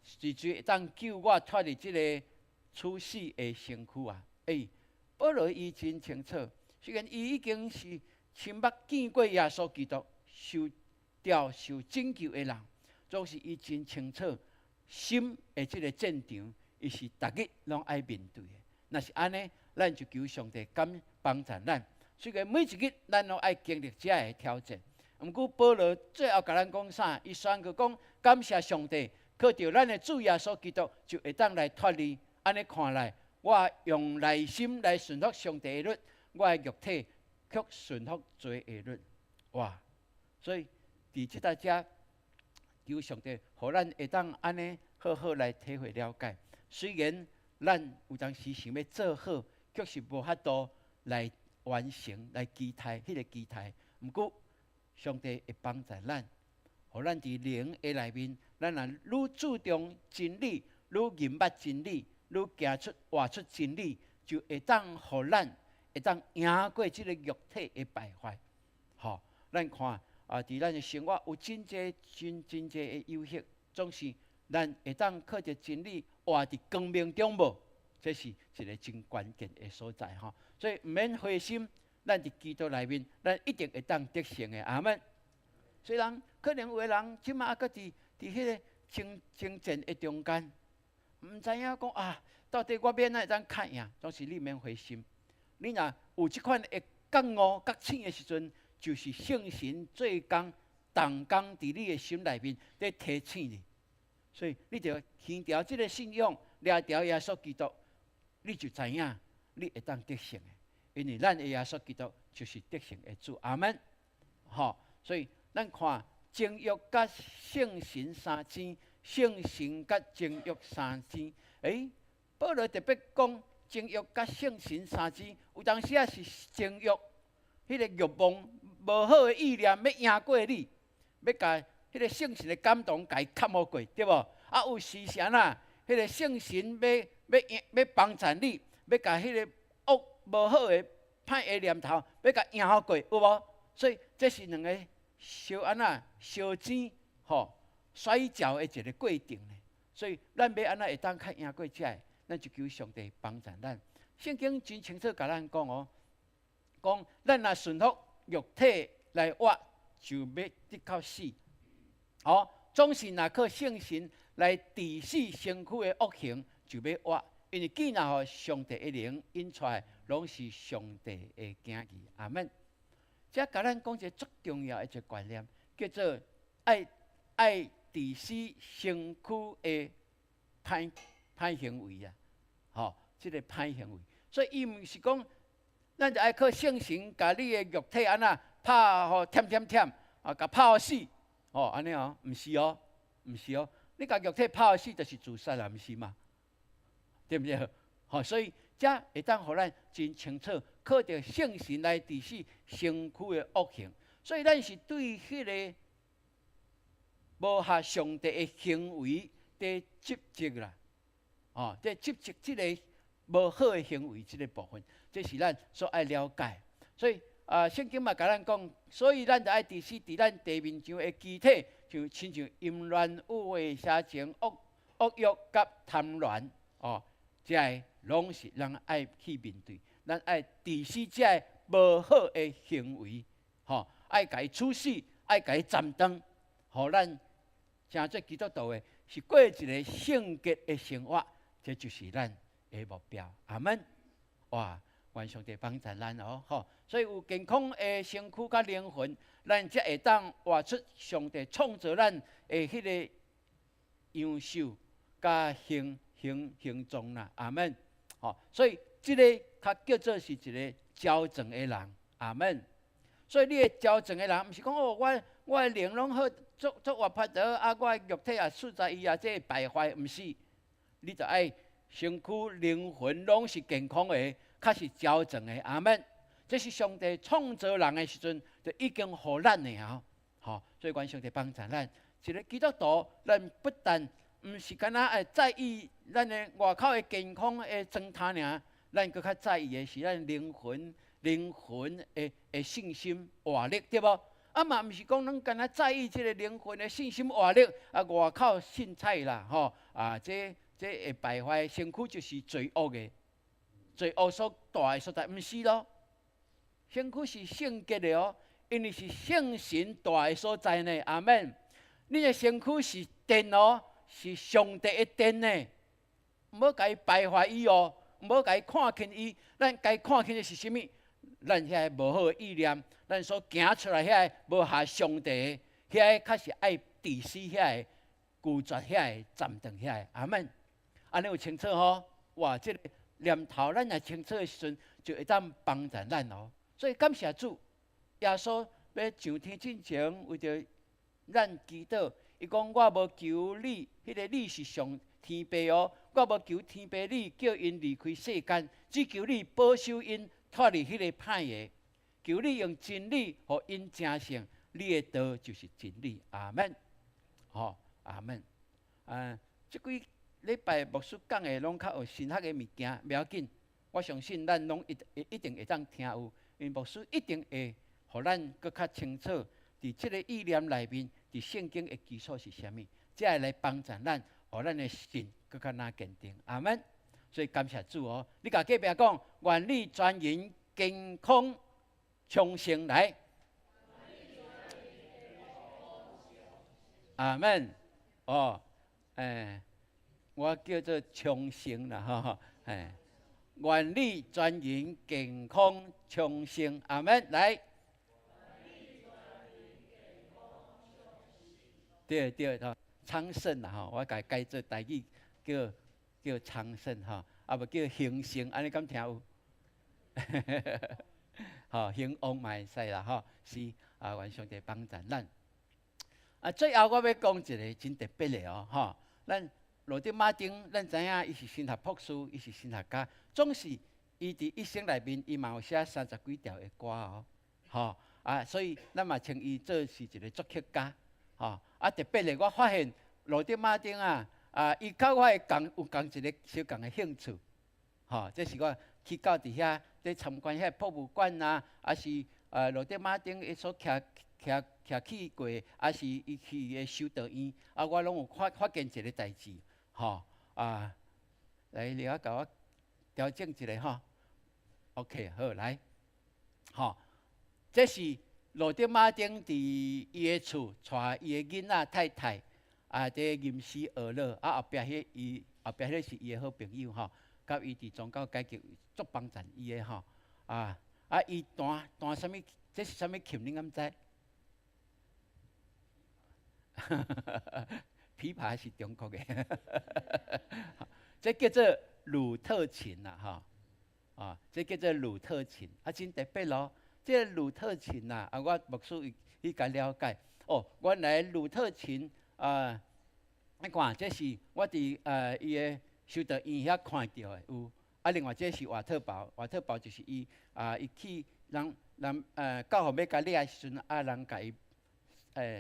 G: 是誰會當救我脫離這个處死的身軀啊？欸，保羅伊真清楚，雖然伊已經是親目見過耶穌基督受召受拯救的人，總是伊真清楚心的這个戰場，伊是逐日攏愛面對的。若是按呢，咱就求上帝敢幫助咱。雖然每一日咱攏愛經歷這个挑戰，毋過保羅最後共咱講啥？伊宣告講感謝上帝，靠著咱的主耶穌基督，就會當來脫離。按呢看來，我用內心來順服上帝的律，我的肉體卻順服罪的律。哇！所以佇這搭遮，求上帝，予咱會當按呢好好來體會了解。雖然咱有當時想欲做好，卻是無法度來完成來期待彼个期待。毋過，上帝會幫助咱，予咱佇靈的內面，咱若愈注重真理，愈認捌真理，愈行出活出真理，就會當予咱會當贏過這个肉體的敗壞。吼，咱看啊，佇咱的生活有真濟真真濟的誘惑，總是咱會當靠著真理活佇光明中無？這是一个真關鍵的所在吼。所以毋免灰心，咱佇基督內面，咱一定會當得勝的。阿門。雖然可能有的人這馬猶閣佇彼个爭戰的中間，毋知影講啊，到底我欲按怎會當較贏？總是你免灰心。你若有這款的覺悟、覺醒的時陣，就是聖神做工、動工佇你的心內面，佇提醒你。所以你著牽牢這个信仰，掠牢耶穌基督，你就知影你會當得勝的。因為咱的耶穌基督就是得勝的主。阿門。吼，所以咱看情欲佮聖神相爭，聖神佮情欲相爭。欸，保羅特別講情欲佮聖神相爭，有當時仔是情欲，彼个欲望無好的意念欲贏過你，欲共彼个聖神的感動共伊冚予過，對無？啊，有時是按怎？彼个聖神欲欲欲幫助你，欲共彼个惡無好的歹的念頭，欲共贏予過，有無？所以這是兩个相按怎相爭吼摔跤的一个過程呢。所以咱欲按怎會當較贏過這个？咱就求上帝幫助咱。聖經真清楚共咱講哦，講咱若順服肉體來活，就欲得到死。哦，總是若靠聖神來治死身軀的惡行，就欲活。因為既若予上帝的靈引出來，攏是上帝的囝兒。阿門。這共咱講一个足重要的一个觀念，叫做愛治死身軀的歹行為啊！吼，這个歹行為。所以伊毋是講，咱就愛靠聖神共你的肉體按怎拍予忝忝忝，啊，共拍予死，吼，按呢哦，毋是哦，毋是哦，你共肉體拍予死，就是自殺啦，毋是嗎？對毋對？吼，所以這會當予咱真清楚，靠著聖神來治死身軀的惡行。所以咱是對彼个無合上帝的行為佇執著啦，哦，佇執著這个無好的行為這个部分，這是咱所愛了解。所以啊，聖經嘛共咱講，所以咱著愛治死佇咱地面上的肢體，就親像淫亂、污穢、邪情、惡欲佮貪戀，哦，這个攏是咱愛去面對，咱愛治死這个無好的行為，吼，愛共伊處死，愛共伊斬斷，予咱成做基督徒的，是過一個聖潔的生活，這就是咱的目標。阿門。哇，願上帝幫助咱哦，吼！所以有健康的身軀佮靈魂，咱才會當活出上帝創造咱的彼个樣式佮形狀啦。阿門。吼，所以這个較叫做是一个矯正的人。阿門。所以你的矯正的人，毋是講哦，我的靈攏好，足足活潑的，啊，我的肉體也實在伊也這敗壞，毋是。你著愛身軀、靈魂攏是健康的，較是矯正的。阿門。這是上帝創造人的時陣，就已經予咱的啊。吼，所以願上帝幫助咱。一个基督徒，咱不但毋是干焦愛在意咱的外口的健康的狀態爾，咱閣較在意的是咱靈魂、靈魂的信心活力，對無？啊嘛，毋是講咱干焦在意這个靈魂的信心活力，啊外口凊彩啦，吼啊，這會敗壞身軀，就是罪惡的，罪惡所蹛的所在，毋是咯？身軀是聖潔的哦，因為是聖神蹛的所在呢。阿門。你的身軀是殿哦，是上帝的殿呢，毋好共伊敗壞伊哦，毋好共伊看輕伊。咱該看輕的是啥物？咱遐个無好的意念，咱所行出來遐个無合上帝的，遐个較是愛治死遐个，拒絕遐个，斬斷遐个。阿門。按呢有清楚吼？哇，這个念頭咱若清楚的時陣，就會當幫助咱哦。所以感謝主，耶穌欲上天進前，為著咱祈禱，伊講我無求你，彼個你是上天父哦，我無求天父你叫𪜶離開世間，只求你保守𪜶脫離彼個歹的，求你用真理予𪜶成聖，你的道就是真理。阿門。吼，阿門。啊，這幾禮拜牧師講的攏較有神學的物件，袂要緊。我相信咱攏一定會當聽有，因為牧師一定會予咱閣較清楚，佇這个意念內面，佇聖經的基礎是啥物，才會來幫助咱，予咱的信閣較若堅定。阿門。所以感謝主哦！你共隔壁講，願你全人健康昌盛來。阿門。哦，我叫做昌盛啦，吼，哎，願你全人健康昌盛。阿門。來。對對吼，昌盛啦吼，我共改做台語叫昌盛吼，啊無叫興盛，按呢敢聽有？吼，興旺嘛會使啦吼，是啊，願上帝幫助咱。啊，最後我欲講一个真特別的哦，吼，咱羅德馬丁，咱知影伊是神學博士，伊是神學家，總是伊佇一生內面，伊嘛有寫三十幾條的歌哦，吼啊，所以咱嘛稱伊做是一个作曲家，吼啊，特別的，我發現羅德馬丁啊，啊，伊佮我的仝有仝一个相仝的興趣，吼，這是我去到佇遐佇參觀遐博物館啊，抑是羅德馬丁伊所徛徛徛去過，抑是伊去的修道院，啊，我攏有發現一个代誌，吼啊，來，你仔共我調整一下吼，OK，好，來，吼，這是羅德馬丁佇伊的厝帶伊的囡仔太太啊，佇吟詩學樂，啊後壁彼伊後壁彼是伊的好朋友吼，佮伊佇宗教改革足幫助伊的吼，啊啊伊彈彈啥物？這是啥物琴？恁敢知？琵琶是中國的，這叫做魯特琴啦，吼，啊，這叫做魯特琴，啊，真特別咯。這個魯特琴啊，啊，我牧師去共了解，哦，原來魯特琴啊，你看，這是我佇伊的修道院遐看著的有，啊，另外這是瓦特堡，瓦特堡就是伊啊，伊去人人教皇欲共掠的時陣，啊，人共伊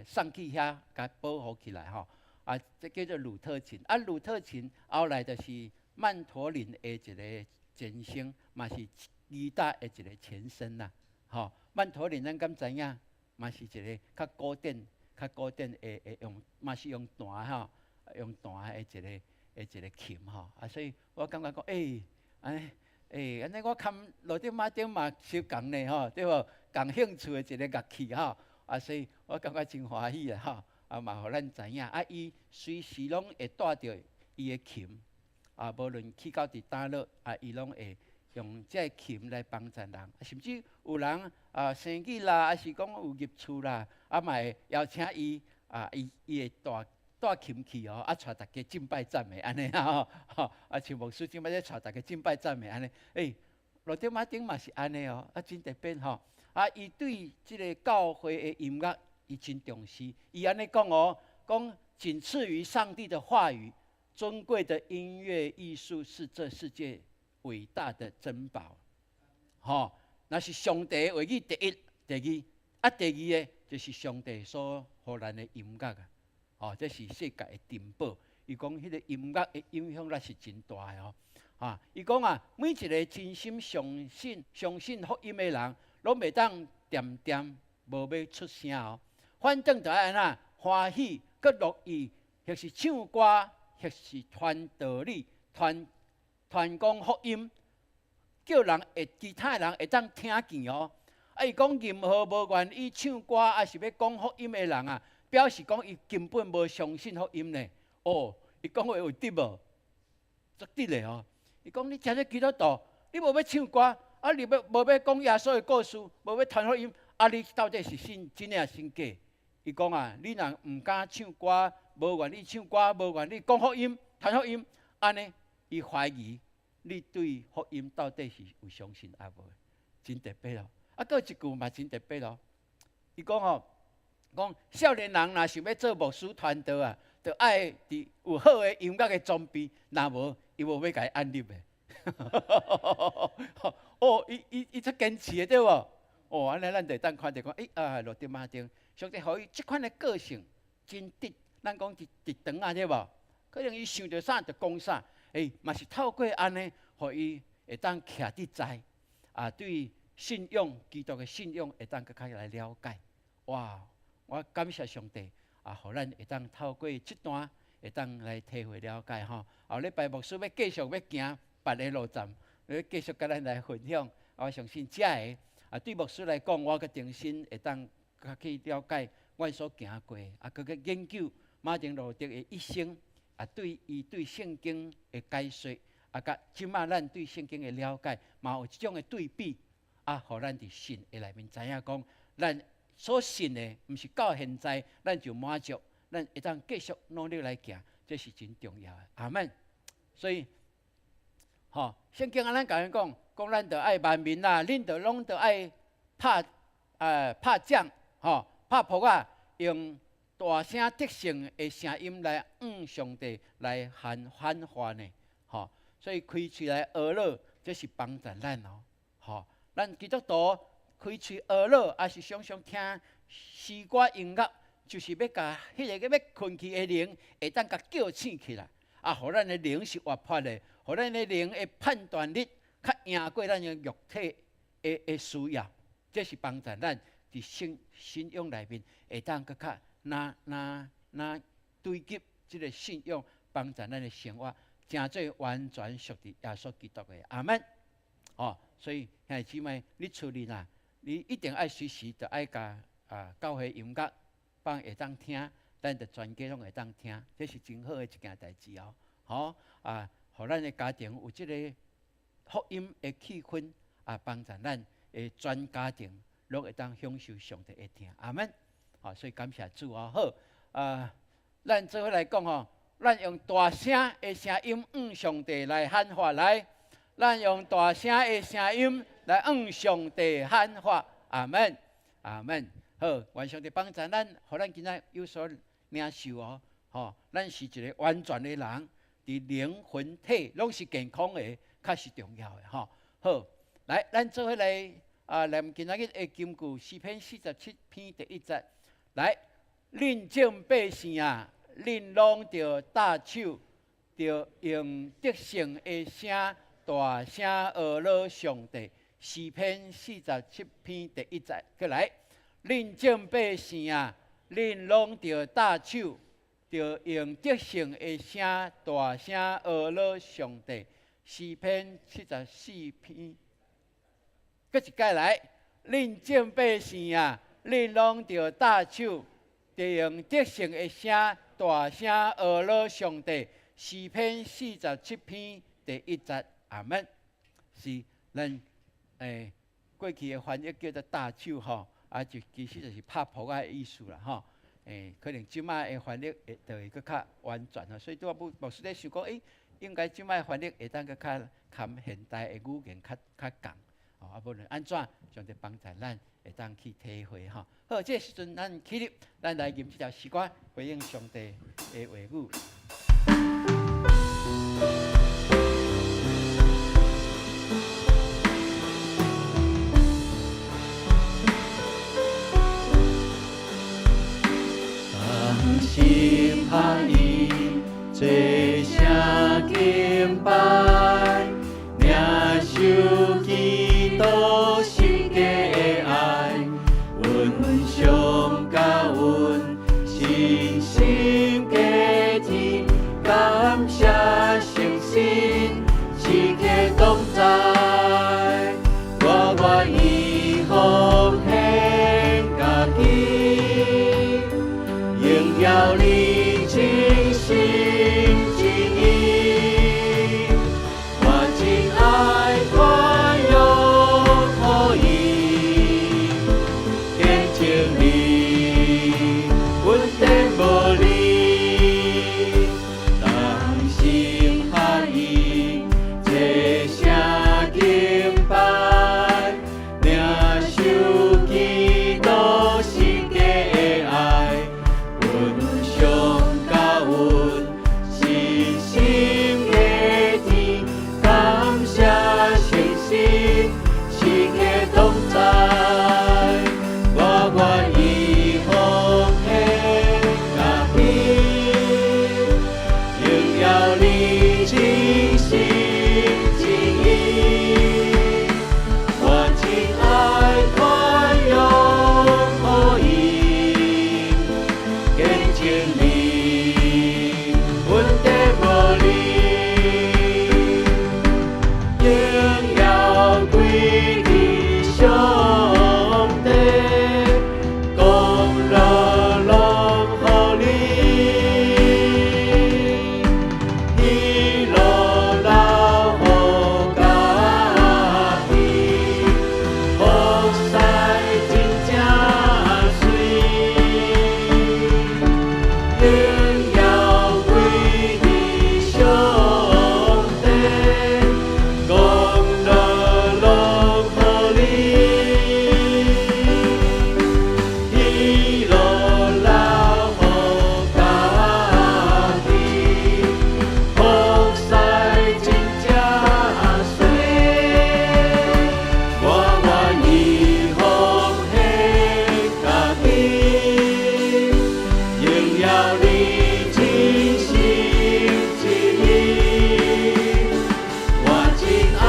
G: 送去遐，共保護起來吼。啊，這叫做魯特琴。啊，魯特琴後來就是曼陀林的一个前身，嘛是吉他的一个前身啦。吼，曼陀林咱敢知影？嘛是一个較古典、較古典的會用，嘛是用彈吼，用彈的一个琴吼。啊，所以我感覺講，欸，按呢，欸，按呢我堪羅德馬丁嘛相仝呢吼，對無？仝興趣的一个樂器吼。啊，所以我感覺真歡喜啦吼。啊，嘛，予咱知影，啊，伊隨時攏會帶著伊的琴，啊，無論去到佇佗落，啊，伊攏會用這个琴來幫助人，甚至有人啊生日啦，抑是講有入厝啦，啊嘛會邀請伊，啊，伊會帶帶琴去哦，啊，帶大家敬拜讚美按呢吼，啊，像牧師這擺咧帶大家敬拜讚美按呢，欸，羅德馬丁嘛是按呢哦，啊，真特別吼，啊，伊對這个教會的音樂。伊真重視，伊按呢講哦，講僅次於上帝的話語，尊貴的音樂藝術是這世界偉大的珍寶。吼，若是上帝的話語第一、第二，啊，第二个就是上帝所予咱的音樂啊，吼，這是世界的珍寶。伊講彼个音樂的影響力是真大的哦。啊，伊講啊，每一个真心相信相信福音的人，攏袂當恬恬無欲出聲哦。反正著愛按怎歡喜，閣樂意，或是唱歌，或是傳道理、傳傳講福音，叫人會其他的人會當聽見哦。啊，伊講任何無願意唱歌，抑是欲講福音的人啊，表示講伊根本無相信福音呢。哦，伊講話有直無？足直的哦。伊講你誠做基督徒，你無欲唱歌，啊，你欲無欲講耶穌的故事，無欲傳福音，啊，你到底是信真抑信假？伊講啊，你若毋敢唱歌，無願意唱歌，無願意講福音、傳福音，按呢，伊懷疑你對福音到底是有相信抑無？真特別哦。啊，閣有一句嘛真特別哦。伊講吼，講少年人若想欲做牧師傳道啊，著愛佇有好的音樂的裝備，若無，伊無欲共伊按立的。哦，伊伊伊足堅持的對無？哦，按呢咱就會當看著講，欸啊，路德馬丁，上帝予伊這款的個性真直，咱講直直腸仔對無？可能伊想著啥就講啥，欸，嘛是透過按呢，予伊會當徛佇在啊，對信仰基督的信仰會當閣較來了解。哇！我感謝上帝啊，予咱會當透過這段會當來體會了解吼。後禮拜牧師欲繼續欲行別个路站，欲繼續共咱來分享。我相信這个啊，對牧師來講，我閣重新會當較去了解阮所行過，啊，閣去研究馬丁路德的一生，啊，對伊對聖經的解說，啊，佮這馬咱對聖經的了解，嘛有這種的對比，啊，予咱佇信的內面知影講，咱所信的，毋是到現在咱就滿足，咱會當繼續努力來行，這是真重要的。阿門。所以，吼，聖經按呢共咱講，講咱著愛萬民啊，恁著攏著愛拍拍掌，吼，拍噗仔，用大聲得勝的聲音來向上帝來喊喊話呢，吼。所以開喙來呵咾，這是幫助咱哦，吼。咱基督徒開喙呵咾，抑是常常聽詩歌音樂，就是欲共彼个欲睏去的靈，會當共叫醒起來，啊，予咱的靈是活潑的，予咱的靈的判斷力較贏過咱的肉體的的需要，這是幫助咱佇信信仰內面會當閣較若若若堆積這个信仰，幫助咱的生活，成做完全屬佇耶穌基督的。阿門。哦，所以兄弟姊妹，你厝裡啦，你一定愛隨時著愛共啊教會音樂放會當聽，咱著全家攏會當聽，這是真好的一件代誌哦。吼啊，予咱的家庭有這个福音的氣氛啊，幫助咱的全家庭攏會當享受上帝的疼。阿門。好，所以感謝主哦。好，啊，咱做伙來講吼，咱用大聲的聲音向上帝來喊話來，咱用大聲的聲音來向上帝喊話。阿門，阿門。好，願上帝幫助咱，予咱今仔有所領受哦。吼，咱是一个完全的人，佇靈魂體攏是健康的，較是重要的吼。好，來，咱做伙來啊，念今仔日的金句，詩篇47篇第一節。來，恁眾百姓啊，恁攏著搭手，著用得勝的聲大聲呵咾上帝。詩篇47篇第一節，閣來，恁眾百姓啊，恁攏著搭手，著用得勝的聲大聲呵咾上帝。詩篇74篇，閣一擺來，恁眾百姓啊，恁攏著搭手，著用得勝的聲大聲呵咾上帝。詩篇47篇第一節，阿門。是咱過去的翻譯叫做搭手吼，啊就其實就是拍噗仔的意思啦吼。可能這擺的翻譯會就會閣較完全吼，所以拄仔牧牧師咧想講，欸，應該這擺翻譯會當閣較含現代的語言較較仝。哦，啊，無論按怎，上帝幫助咱會當去體會吼。好，這个時陣咱起立，咱來吟這條詩歌，回應上帝的話語。
H: 同心合意，齊聲敬拜。
A: 受基督十架的愛，阮上甲阮信心加添，感謝聖神時刻同在，我願意奉獻家己，榮耀你真心真意。我真愛傳揚福音，見證你恩典無離，同心合意齊聲敬拜，領受基督十架的愛，阮上甲阮信心加添，感謝聖神時刻同在，我願意奉獻家己，榮耀你真心真意。我真愛傳揚福音，見證你恩典無離，榮耀歸予上帝，功勞攏予你，喜樂留予家己，服侍真正媠。榮耀歸予上帝，功勞攏予你，喜樂留予家己，服侍真正媠。我願意奉獻家己，榮耀你真心真意。我真愛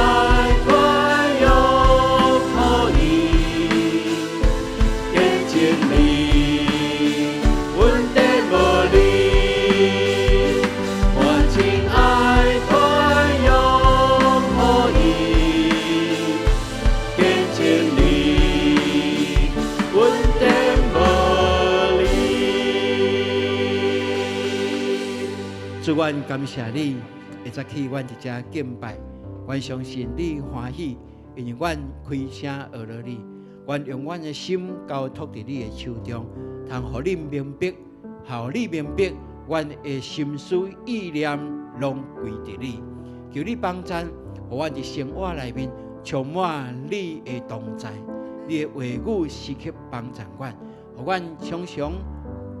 A: 傳揚福音，見證你恩典無離。我真愛傳揚福音，見證你恩典無離。
G: 主，阮感謝你，會早起阮佇遮敬拜，阮相信你歡喜，因為阮開聲學了你，阮用阮的心交託佇你的手中，通予你明白，予你明白，阮的心思意念攏歸佇你，求你幫贊，予阮佇生活內面充滿你的同在，你的話語時刻幫贊阮，予阮常常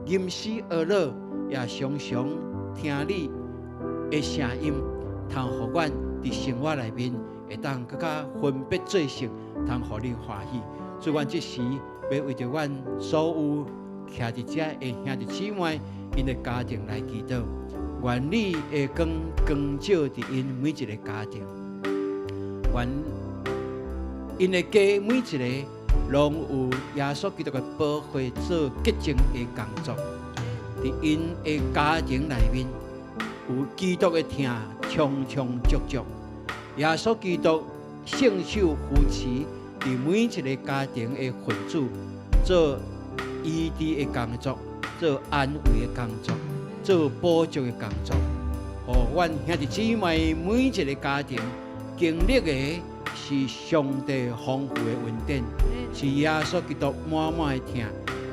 G: 吟詩學樂，也常常聽你的聲音，通予阮佇生活內面會當閣較分別做聖，通予你歡喜。所以，阮這時欲為著阮所有徛佇遮的兄弟姊妹，𪜶的家庭來祈禱，願你的光光照佇𪜶每一个家庭，願𪜶的家每一个攏有耶穌基督的寶血做潔淨的工作，佇𪜶的家庭內面有基督的疼充充足足，耶穌基督聖手扶持佇每一个家庭的分子，做醫治的工作，做安慰的工作，做補足的工作，予阮兄弟姊妹每一个家庭經歷的是上帝豐富的恩典，是耶穌基督滿滿的疼，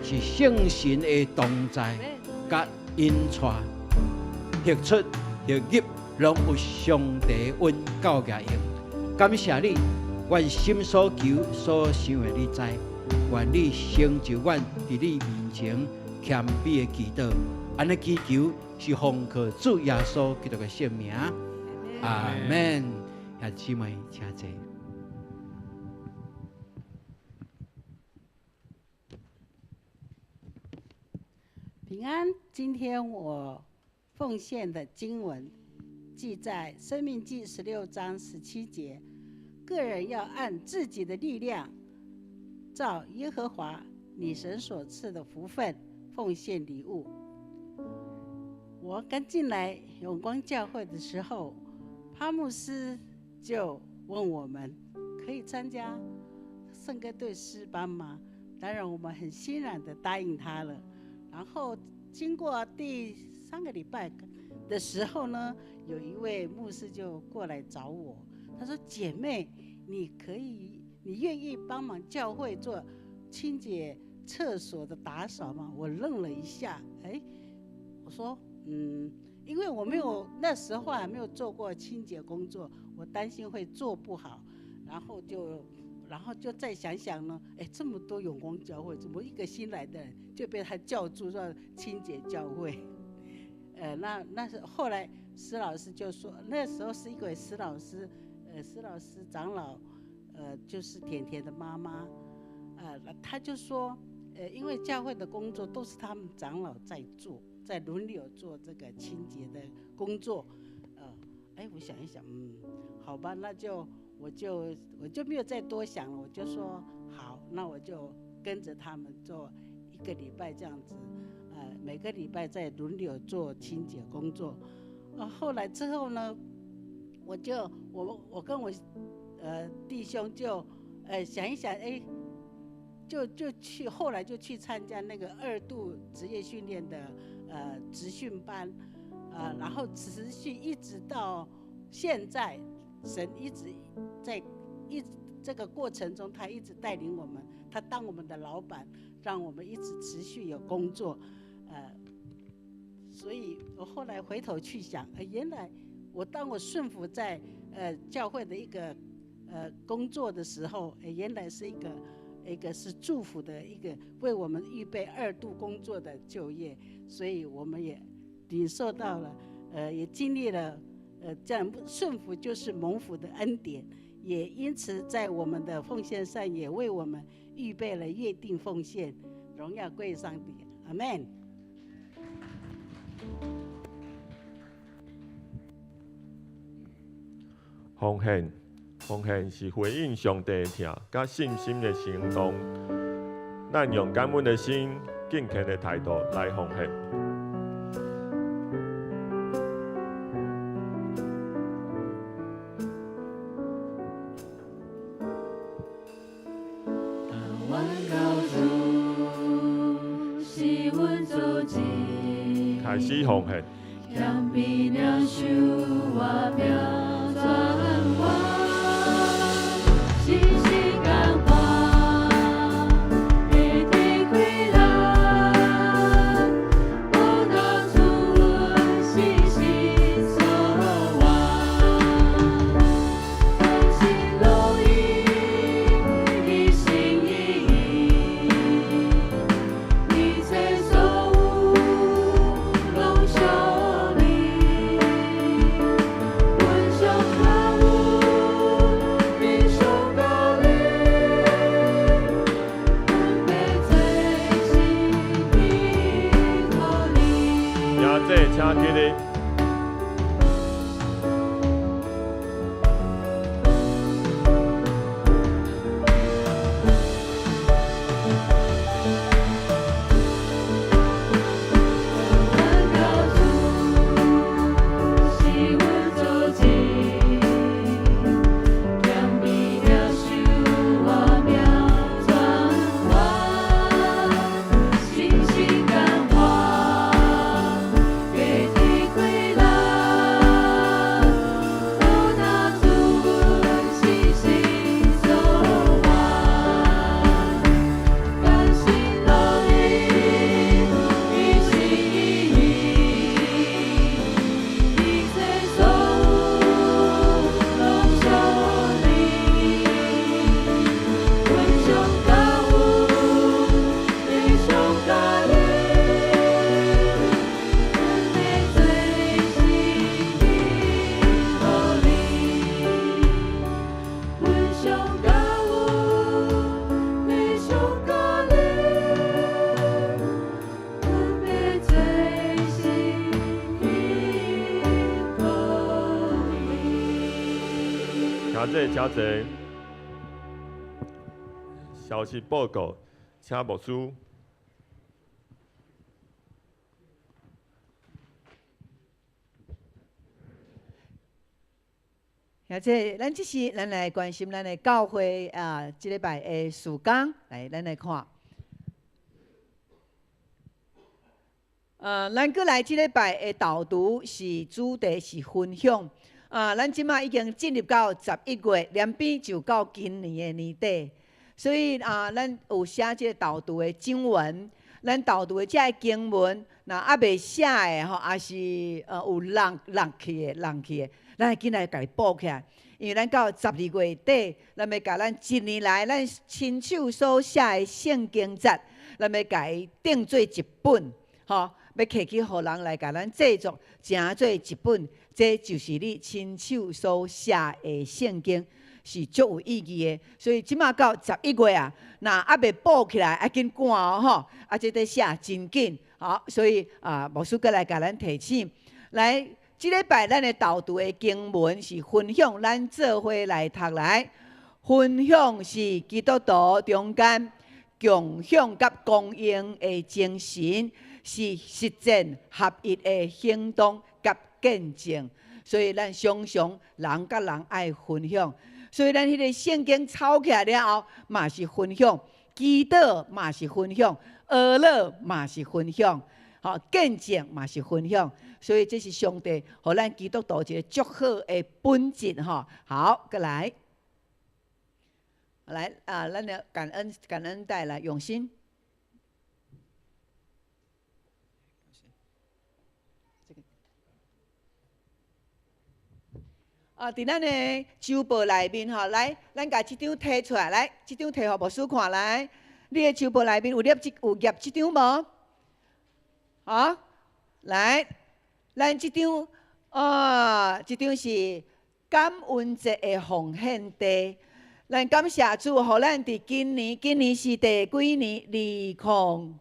G: 是聖神的同在，佮引帶，日出日入，攏有上帝恩教育用。感謝你，阮心所求所想的你知，願你成就阮佇你面前謙卑的祈禱。按呢祈求是奉靠主耶穌基督的聖名，阿門。兄弟姊妹，請坐。
H: 平安，今天我奉獻的經文記載《申命記》16章17節：各人要按自己的力量，照耶和华你神所赐的福分奉獻禮物。我剛進來永光教會的時候，潘牧師就問我們可以參加聖歌隊詩班嗎？當然，我們很欣然的答應他了。然後經過第三個禮拜的時候呢，有一位牧師就過來找我，他說：“姐妹，你可以，你願意幫忙教會做清潔廁所的打掃嗎？”我愣了一下，哎，我說：“嗯，因為我沒有那時候還沒有做過清潔工作，我擔心會做不好，然後就再想想呢，哎，這麼多永光教會，怎麼一個新來的人就被他叫住說清潔教會？那是後來施老師就說，那時候是一位施老師，施老師長老，就是甜甜的媽媽，他就說，因為教會的工作都是他們長老在做，在輪流做這個清潔的工作，哎，我想一想，嗯，好吧，那就。我就沒有再多想了，我就說好，那我就跟着他們做一個禮拜這樣子，每個禮拜在輪流做清潔工作。後來之後呢，我就我我跟我弟兄就想一想，哎，就去，後來就去參加那個二度職業訓練的職訓班，然後持續一直到現在。神一直在一這個過程中，他一直帶領我們，他當我們的老闆，讓我們一直持續有工作，所以我後來回頭去想，原來我當我順服在教會的一個工作的時候，原來是一個是祝福的一個為我們預備二度工作的就業，所以我們也領受到了，也經歷了。這樣順服就是蒙福的恩典，也因此在我們的奉獻上也為我們預備了約定奉獻，榮耀歸上帝，阿門。
B: 奉獻，奉獻是回應上帝的疼，佮信心的行動。咱用感恩的心、敬虔的態度來奉獻。開始奉獻。
C: 阮
B: 弟請坐。消息報告，請牧師。
D: 兄弟，咱這時咱來關心咱的教會啊，這禮拜的事工，來，咱來看。咱閣來這禮拜的導讀是主題是分享。啊，咱這馬已經進入到11月，連邊就到今年的年底，所以啊，咱有寫這個導讀的經文，咱導讀的這個經文，若猶未寫的吼，抑是有落落去的，落去的，咱會緊來共伊補起來，因為咱到12月底，咱欲共咱一年來咱親手所寫的聖經節，咱欲共伊定做一本，吼，欲提去予人來共咱製作，成做一本，這就是你親手所寫的聖經，是足有意義的。所以這馬到11月啊，若猶未補起來，愛緊趕哦吼，啊，這得寫真緊，好，所以啊，牧師閣來共咱提醒，來，這禮拜咱的導讀的經文是分享，咱做伙來讀來，分享是基督徒中間共享佮供應的精神，是實踐合一的行動佮見證。所以咱常常人佮人愛分享，所以咱彼個聖經抄起來了後，嘛是分享，祈禱嘛是分享，學樂嘛是分享，吼，見證嘛是分享。所以這是上帝予咱基督徒一個足好的本質吼。好，閣來，來啊，咱的感恩感恩帶來永新。啊，佇咱的周報內面吼，來，咱共這張提出來，來，這張提予牧師看來。你的周報內面有攝這有頁這張無？啊，來，咱這張啊，這張是感恩節的奉獻袋。咱感謝主，予咱佇今年，今年是第幾年？2024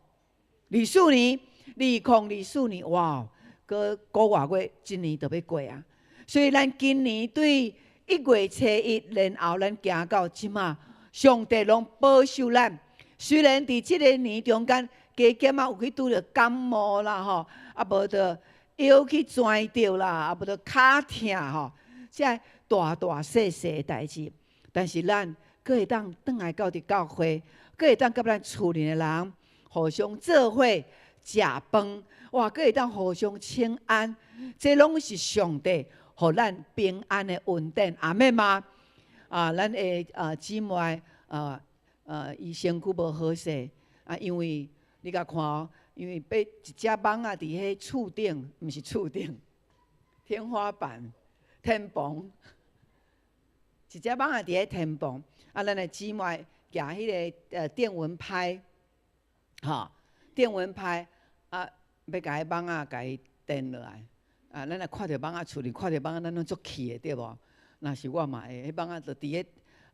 D: 年，2024年，哇，閣五外月，一年就欲過啊！所以咱今年對1月初1，然後咱行到這馬，上帝攏保守咱。雖然佇這个年中間，加減仔有去拄著感冒啦吼，啊無就腰去跩著啦，啊無就跤疼吼，這大大細細的代誌，但是咱閣會當轉來到佇教會，閣會當佮咱厝裡的人互相做伙食飯，哇，閣會當互相請安，這攏是上帝予咱平安的恩典，阿們嗎？啊，咱的啊姊妹啊，伊身軀無好勢啊，因為你共看哦，因為爬一隻蠓仔佇彼厝頂，毋是厝頂，天花板、天棚，一隻蠓仔佇彼天棚，啊，咱的姊妹舉彼个電蚊拍，吼，電蚊拍啊，欲共彼蠓仔共伊電落來，啊，咱若看著蠓仔厝裡，看著蠓仔，咱攏足氣的對無？若是我嘛會，彼蠓仔就佇彼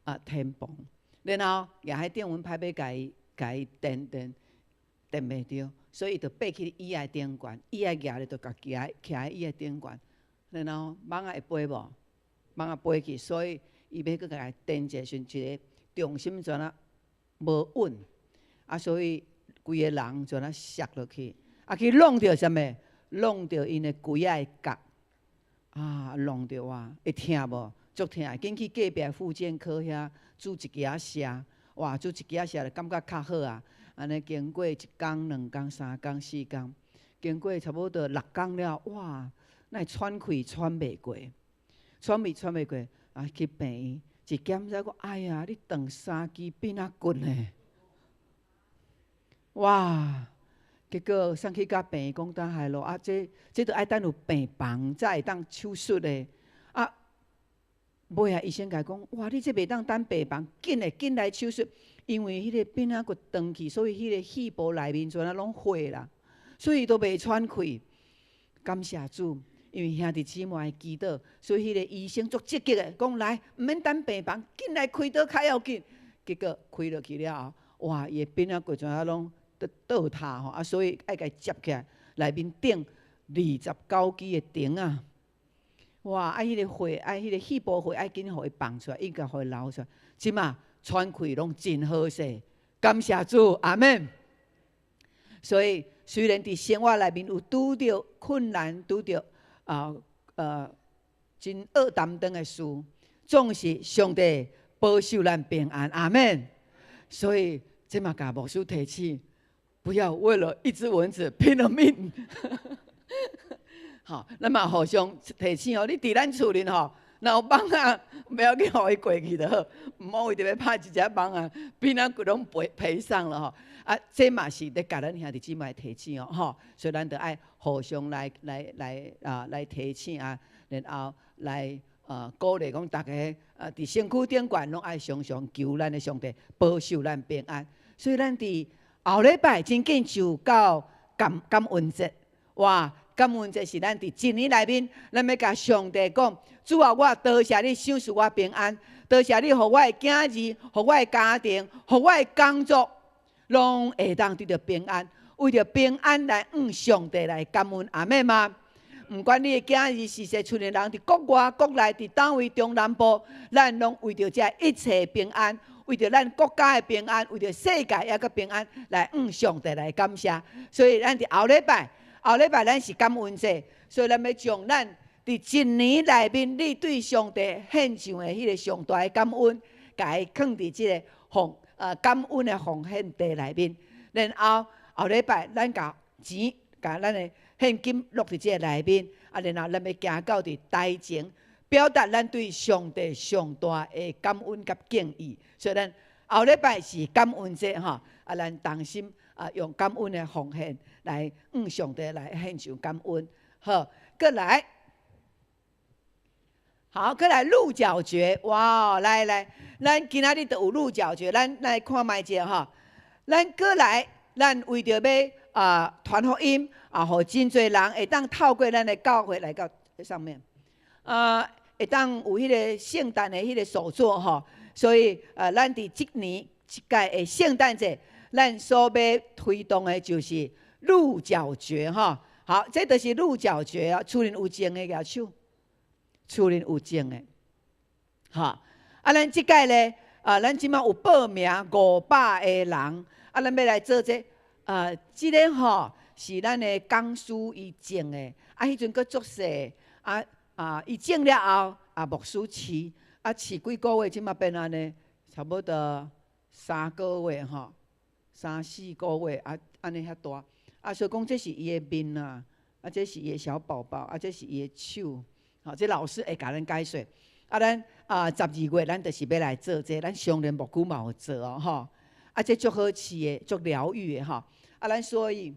D: 啊天棚。然後舉彼電蚊拍欲共伊共伊電電電袂著，所以伊就爬去椅仔頂懸，椅仔舉咧就共徛徛佇椅仔頂懸，然後蠓仔會飛無？蠓仔飛去，所以伊欲閣共伊電一下時陣，一個重心怎啊無穩，啊，所以規个人怎啊摔落去，啊去弄著啥物？弄著𪜶的櫃仔的角，啊，弄著哇，會疼無？足疼，緊去隔壁復健科遐注一支仔射，哇，注一支仔射就感覺較好啊。按呢經過一工、兩工、三工、四工，經過差不多六工了，哇，哪會喘氣喘袂過，喘氣喘袂過，啊去病院一檢查講，哎呀，你斷三支鬢仔骨呢！哇，結果送去共病院講等下咯，啊，這這著愛等有病房才會當手術的，啊。尾仔醫生共伊講，哇！你這袂當等病房，緊的緊來手術，因為彼个鬢仔骨斷去，所以彼个肺部內面全仔攏血啦，所以伊都袂喘氣。感謝主，因為兄弟姊妹的祈禱，所以彼个醫生足積極的，講來，毋免等病房，緊來開刀較要緊。結果開落去了後，哇！伊的鬢仔骨全仔攏倒塌吼，啊，所以愛共伊接起來，內面釘29支的釘仔。哇！啊，彼个血，啊，彼个肺部血愛緊予伊放出來，應該予伊流出來。這馬喘氣攏真好勢，感謝主，阿門。所以雖然佇生活內面有拄著困難，拄著啊真惡擔當的事，總是上帝保守咱平安，阿門。所以這嘛共牧師提醒，不要為了一隻蚊子拼了命。好，咱嘛互相提醒哦。你佇咱厝裡吼，若有蠓仔，袂要緊，予伊過去就好，毋好為著欲拍一隻蠓仔，變咱規攏賠上了吼。啊，這嘛是咧共咱兄弟姊妹提醒哦，吼，所以咱著愛互相來提醒啊，然後來鼓勵講逐家啊，佇身軀頂懸攏愛常常求咱的上帝保守咱平安。所以咱佇後禮拜真緊就到感恩節，哇！感恩節是咱佇一年內面，咱欲共上帝講：主啊，我多謝你賞賜我平安，多謝你予我的囝兒，予我的家庭，予我的工作，攏會當得著平安。為著平安來向上帝來感恩，阿們嗎？毋管你的囝兒是勢，厝內人佇國外、國內，佇佗位中南部，咱攏為著這一切平安，為著咱國家的平安，為著世界抑閣平安，來向上帝來感謝。所以咱佇後禮拜。後禮拜咱是感恩節，所以咱欲將咱佇一年內面你對上帝獻上的彼个上大的感恩，共伊囥佇這个感恩的奉獻袋內面。然後後禮拜咱共錢，共咱的現金落佇這个內面，啊，然後咱欲行到佇台前，表達咱對上帝上大的感恩佮敬意。所以咱後禮拜是感恩節吼，啊，咱同心啊，用感恩的奉獻來向上帝來獻上感恩。好，閣來，好，閣來鹿角蕨，哇，來來，咱今仔日就有鹿角蕨，咱來看覓者吼。咱閣來，咱為著欲啊傳福音啊，予真濟人會當透過咱的教會來到上面，啊，會當有彼個聖誕的彼個手作吼。所以，咱佇這年這屆的聖誕節，咱所欲推動的就是鹿角蕨吼。好，這就是鹿角蕨啊，厝裡有種的舉手，厝裡有種的，好。啊，咱這屆咧，啊，咱這馬有報名500個人，啊，咱欲來做這個，啊，這个吼是咱的講師伊種的，啊，彼陣閣足細，啊啊，伊種了後，啊，牧師飼，啊，飼幾個月，這馬變按呢，差不多3個月吼，三四個月，啊，按呢遐大，啊，所以講這是伊的面啊，啊，這是伊的小寶寶，啊，這是伊的手，吼，這老師會共咱解說。啊，咱啊12月，咱就是欲來做這個，咱上年牧久嘛有做哦，吼。啊，這足好飼的，足療癒的吼。啊，咱所以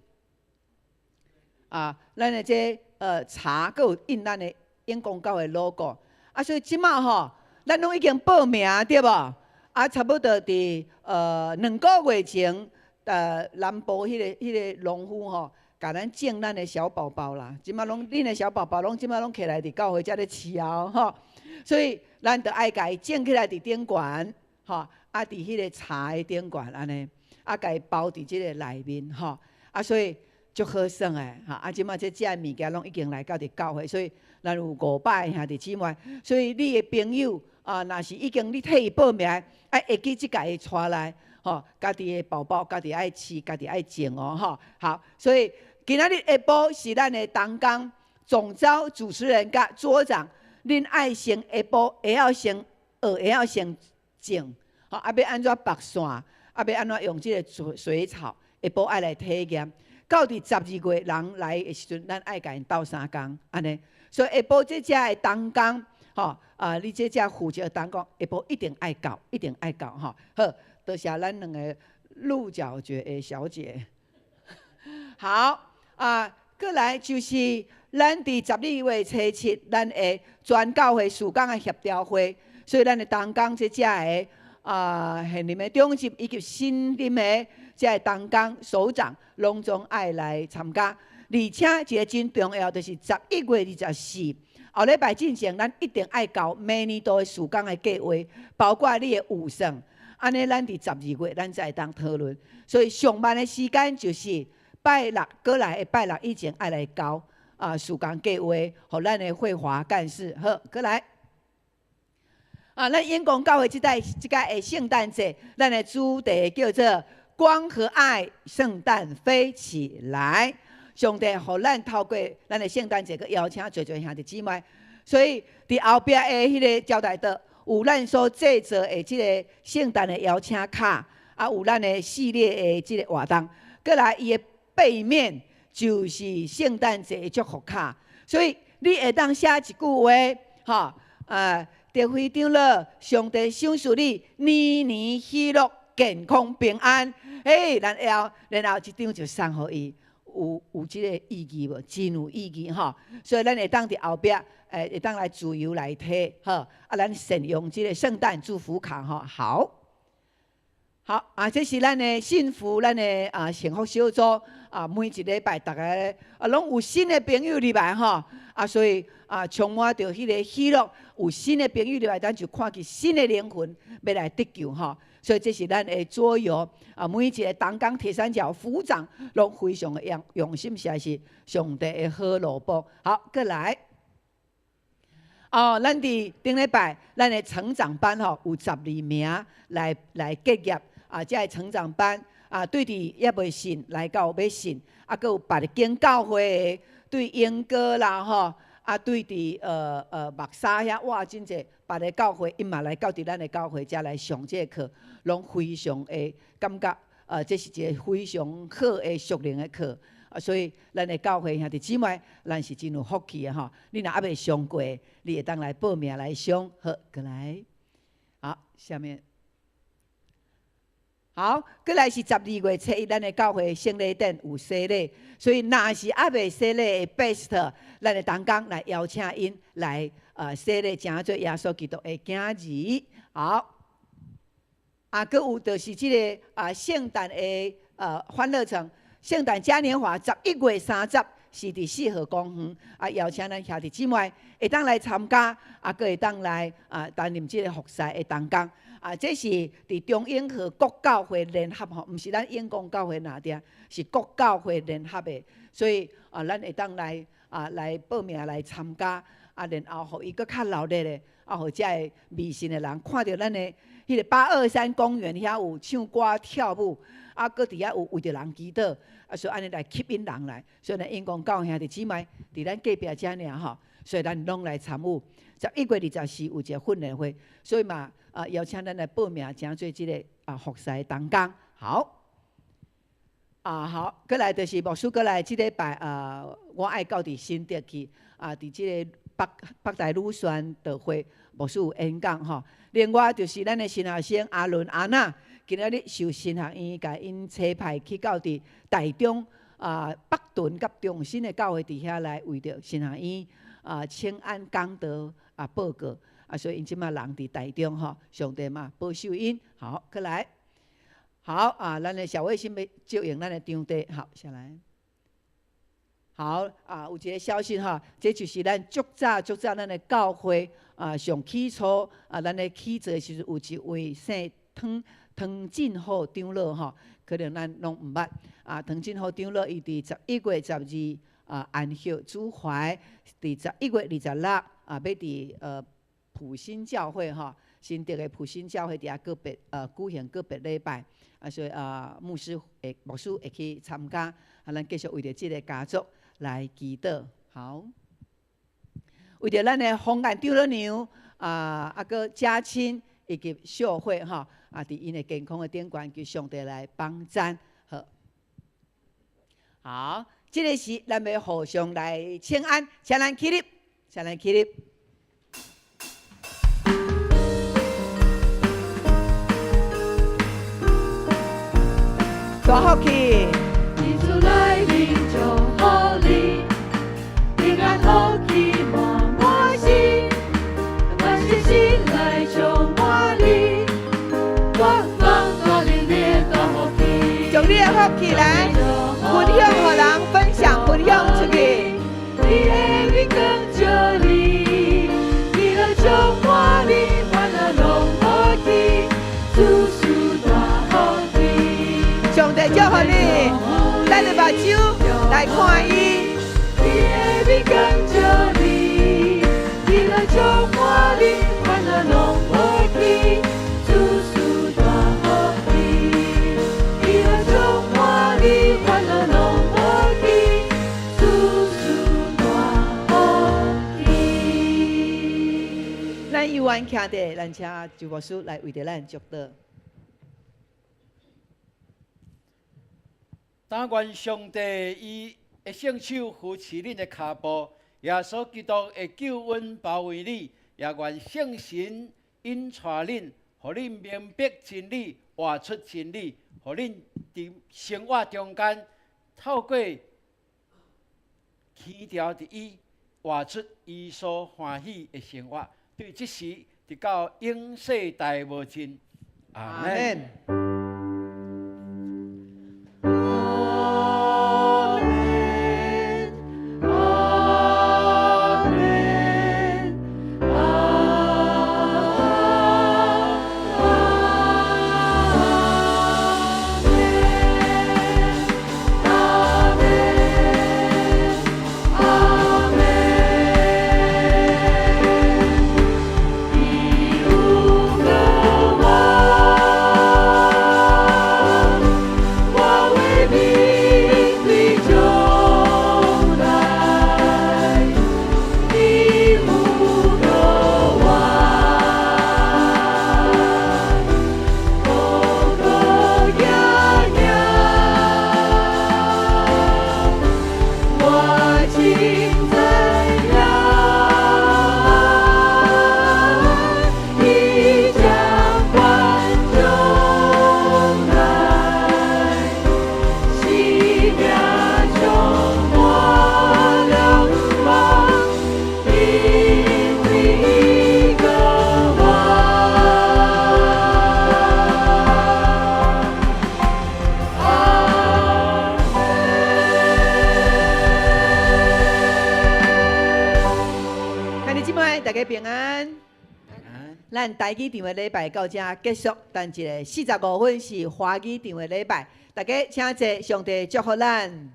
D: 啊，咱的這茶閣有印咱的永光教會 logo。啊，所以這馬吼，咱攏已經報名對無？啊，差不多佇2個月前，南部彼個農夫吼，共咱種咱的小寶寶啦。這馬攏恁的小寶寶攏這馬攏摕來佇教會遮咧飼啊吼。所以咱著愛共伊種起來佇頂懸，吼，啊，佇彼個茶的頂懸按呢，啊，共伊包佇這个內面吼，啊，所以足好耍的，吼，啊，這馬這遮物件攏已經來到佇教會，所以咱有500個兄弟姊妹，所以你的朋友啊，若是已經你替伊報名，愛會記這共伊帶來，吼，家己的寶寶，家己愛飼，家己愛種哦，吼，好，所以今仔日下晡是咱的同工總召主持人佮組長。恁愛先下晡會曉先學，會曉先種，吼，啊，欲按怎縛線，啊，欲按怎用這個水草，下晡愛來體驗。到佇12月人來的時陣，咱愛共𪜶鬥相共，按呢。所以下晡這遮的同工，吼，啊，你這遮負責同工，下晡一定愛到，一定愛到，吼。好，多謝咱兩个鹿角蕨的小姐。好，啊，閣來就是。咱佇12月初7，咱的全教會事工的協調會，所以咱的同工這遮的啊現任的長執以及新任的這个同工首長，攏總愛來參加。而且一个真重要，就是11月24，後禮拜進前，咱一定愛交明年度的事工的計劃，包括你的預算。按呢，咱佇十二月，咱才會當討論。所以上慢的時間就是拜六，閣來的拜六以前愛來交。啊，事工计划，予咱的慧華幹事。好，閣來。啊，咱永光教會這擺這個的聖誕節，咱的主題叫做光和愛，聖誕飛起來。上帝予咱透過咱的聖誕節，閣邀請濟濟兄弟姊妹，所以佇後壁的彼个招待桌有咱所製作的這個聖誕的邀請卡，啊，有咱的系列的這個活動。閣來伊的背面就是聖誕節的祝福卡，所以你會當寫一句話，吼，德輝長老，上帝賞賜你年年喜樂、健康平安。嘿，然後這張就送予伊，有這個意義無？真有意義吼。所以咱會當佇後壁，會當來自由來提，好，啊，咱善用這個聖誕祝福卡吼。好，好啊，這是咱的幸福，咱的啊幸福小組啊，每一禮拜逐家啊，攏有新的朋友入來吼，啊，所以啊，充滿著彼个喜樂，有新的朋友入來，咱就看見新的靈魂欲來得救吼。所以這是咱的桌遊啊，每一个同工鐵三角副長攏非常的用心，實在是上帝的好蘿蔔。好，閣來。哦，咱佇頂禮拜，咱的成長班吼有12名來結業啊，這个成長班啊，對佇猶未信來到欲信，啊，閣有別間教會的對英歌啦吼，啊，對佇目沙遐哇，真濟別个教會，𪜶嘛來到佇咱的教會遮來上這个課，攏非常的感覺，這是一个非常好的屬靈的課。啊，所以咱的教會兄弟姊妹，咱是真有福氣的吼。你若猶未上過，你會當來報名來上。好，閣來。好，下面。好，閣來是12月7日，咱的教會聖禮典有洗禮，所以若是猶未洗禮的 best，咱的同工來邀請𪜶來洗禮，成做耶穌基督的囝兒。好，啊，閣有就是這个啊聖誕的歡樂城。聖誕嘉年華11月30是佇四號公園，啊，邀請咱兄弟姊妹會當來參加，啊，閣會當來啊擔任這个服侍的同工。啊，這是佇中永和各教會聯合吼，毋是咱永光教會爾定，是各教會聯合的，所以啊，咱會當來啊來報名來參加，啊，然後予伊閣較熱鬧的，啊，予遮个迷信的人看著咱的彼个823公園遐有唱歌跳舞。啊，閣佇遐有為著人祈禱，啊，所以按呢來吸引人來。所以咱永光教兄弟姊妹佇咱隔壁遮爾吼，所以咱攏來參與。11月24有一个訓練會，所以嘛啊邀請咱來報名，成做這个啊服侍的同工。好，啊好，閣來就是牧師閣來這禮拜啊，我愛到佇新竹去啊，佇這个北台女宣道會牧師有演講吼。另外就是咱的新學生阿倫阿娜。今仔日受神學院共𪜶差派去到佇台中啊北屯佮中心的教會佇遐來為著神學院啊請安講道啊報告啊，所以𪜶這馬人佇台中吼，上帝嘛保守𪜶。好，閣來，好啊，咱的小衛星欲借用咱的場地，好，下來。好啊，有一个消息吼，這就是咱足早足早咱的教會啊，上起初啊，咱咧起做的時陣有一位姓湯進虎長老吼，可能咱攏毋捌啊。湯進虎長老伊佇11月12啊安息主懷，佇11月26啊，欲佇埔心教會吼，新竹的埔心教會佇遐告別舉行告別禮拜啊，所以啊牧師會去參加啊，咱繼續為著這个家族來祈禱。好，為著咱的方案長老娘啊，啊閣家親以及秀慧吼。啊，佇𪜶的健康的頂懸，求上帝來幫贊。好，好，這个時咱欲互相來請安，請咱起立，請咱起立。大福氣。
C: 天主來臨祝福你，平安福氣滿滿心，萬事心來充滿你，國防帶領你大福氣。
D: 將你的福氣來分享予人，分享分享出去。
C: 你的美光照你，喜樂充滿你，煩惱攏無去，事事大福氣。
D: 上帝祝福你，咱的目睭來看伊。
C: 你的美心跟著你，喜樂充滿你，煩惱攏無去，主事大予你，喜樂充滿你，煩惱攏無去，主事大予你。
D: 咱有緣徛佇，咱請周牧師來為著咱祝禱。
G: 但願上帝伊的聖手扶持恁的跤步，耶穌基督的救恩包圍你，也願聖神引帶恁，予恁明白真理，活出真理，予恁佇生活中間透過牽牢佇伊，活出伊所歡喜的生活。對這時，直到永世代無盡。阿門。
C: 阿門，阿門，阿門，阿門，阿門。伊有個我，我會面對將來。你有個我，無個驚驚，我真知影，伊掌管將來，生命充滿了望，因為伊個我。阿
D: 兄弟姊妹，大家平安。咱台語場的禮拜到這結束，等一下45分是華語場的禮拜，大家請坐，上帝祝福咱。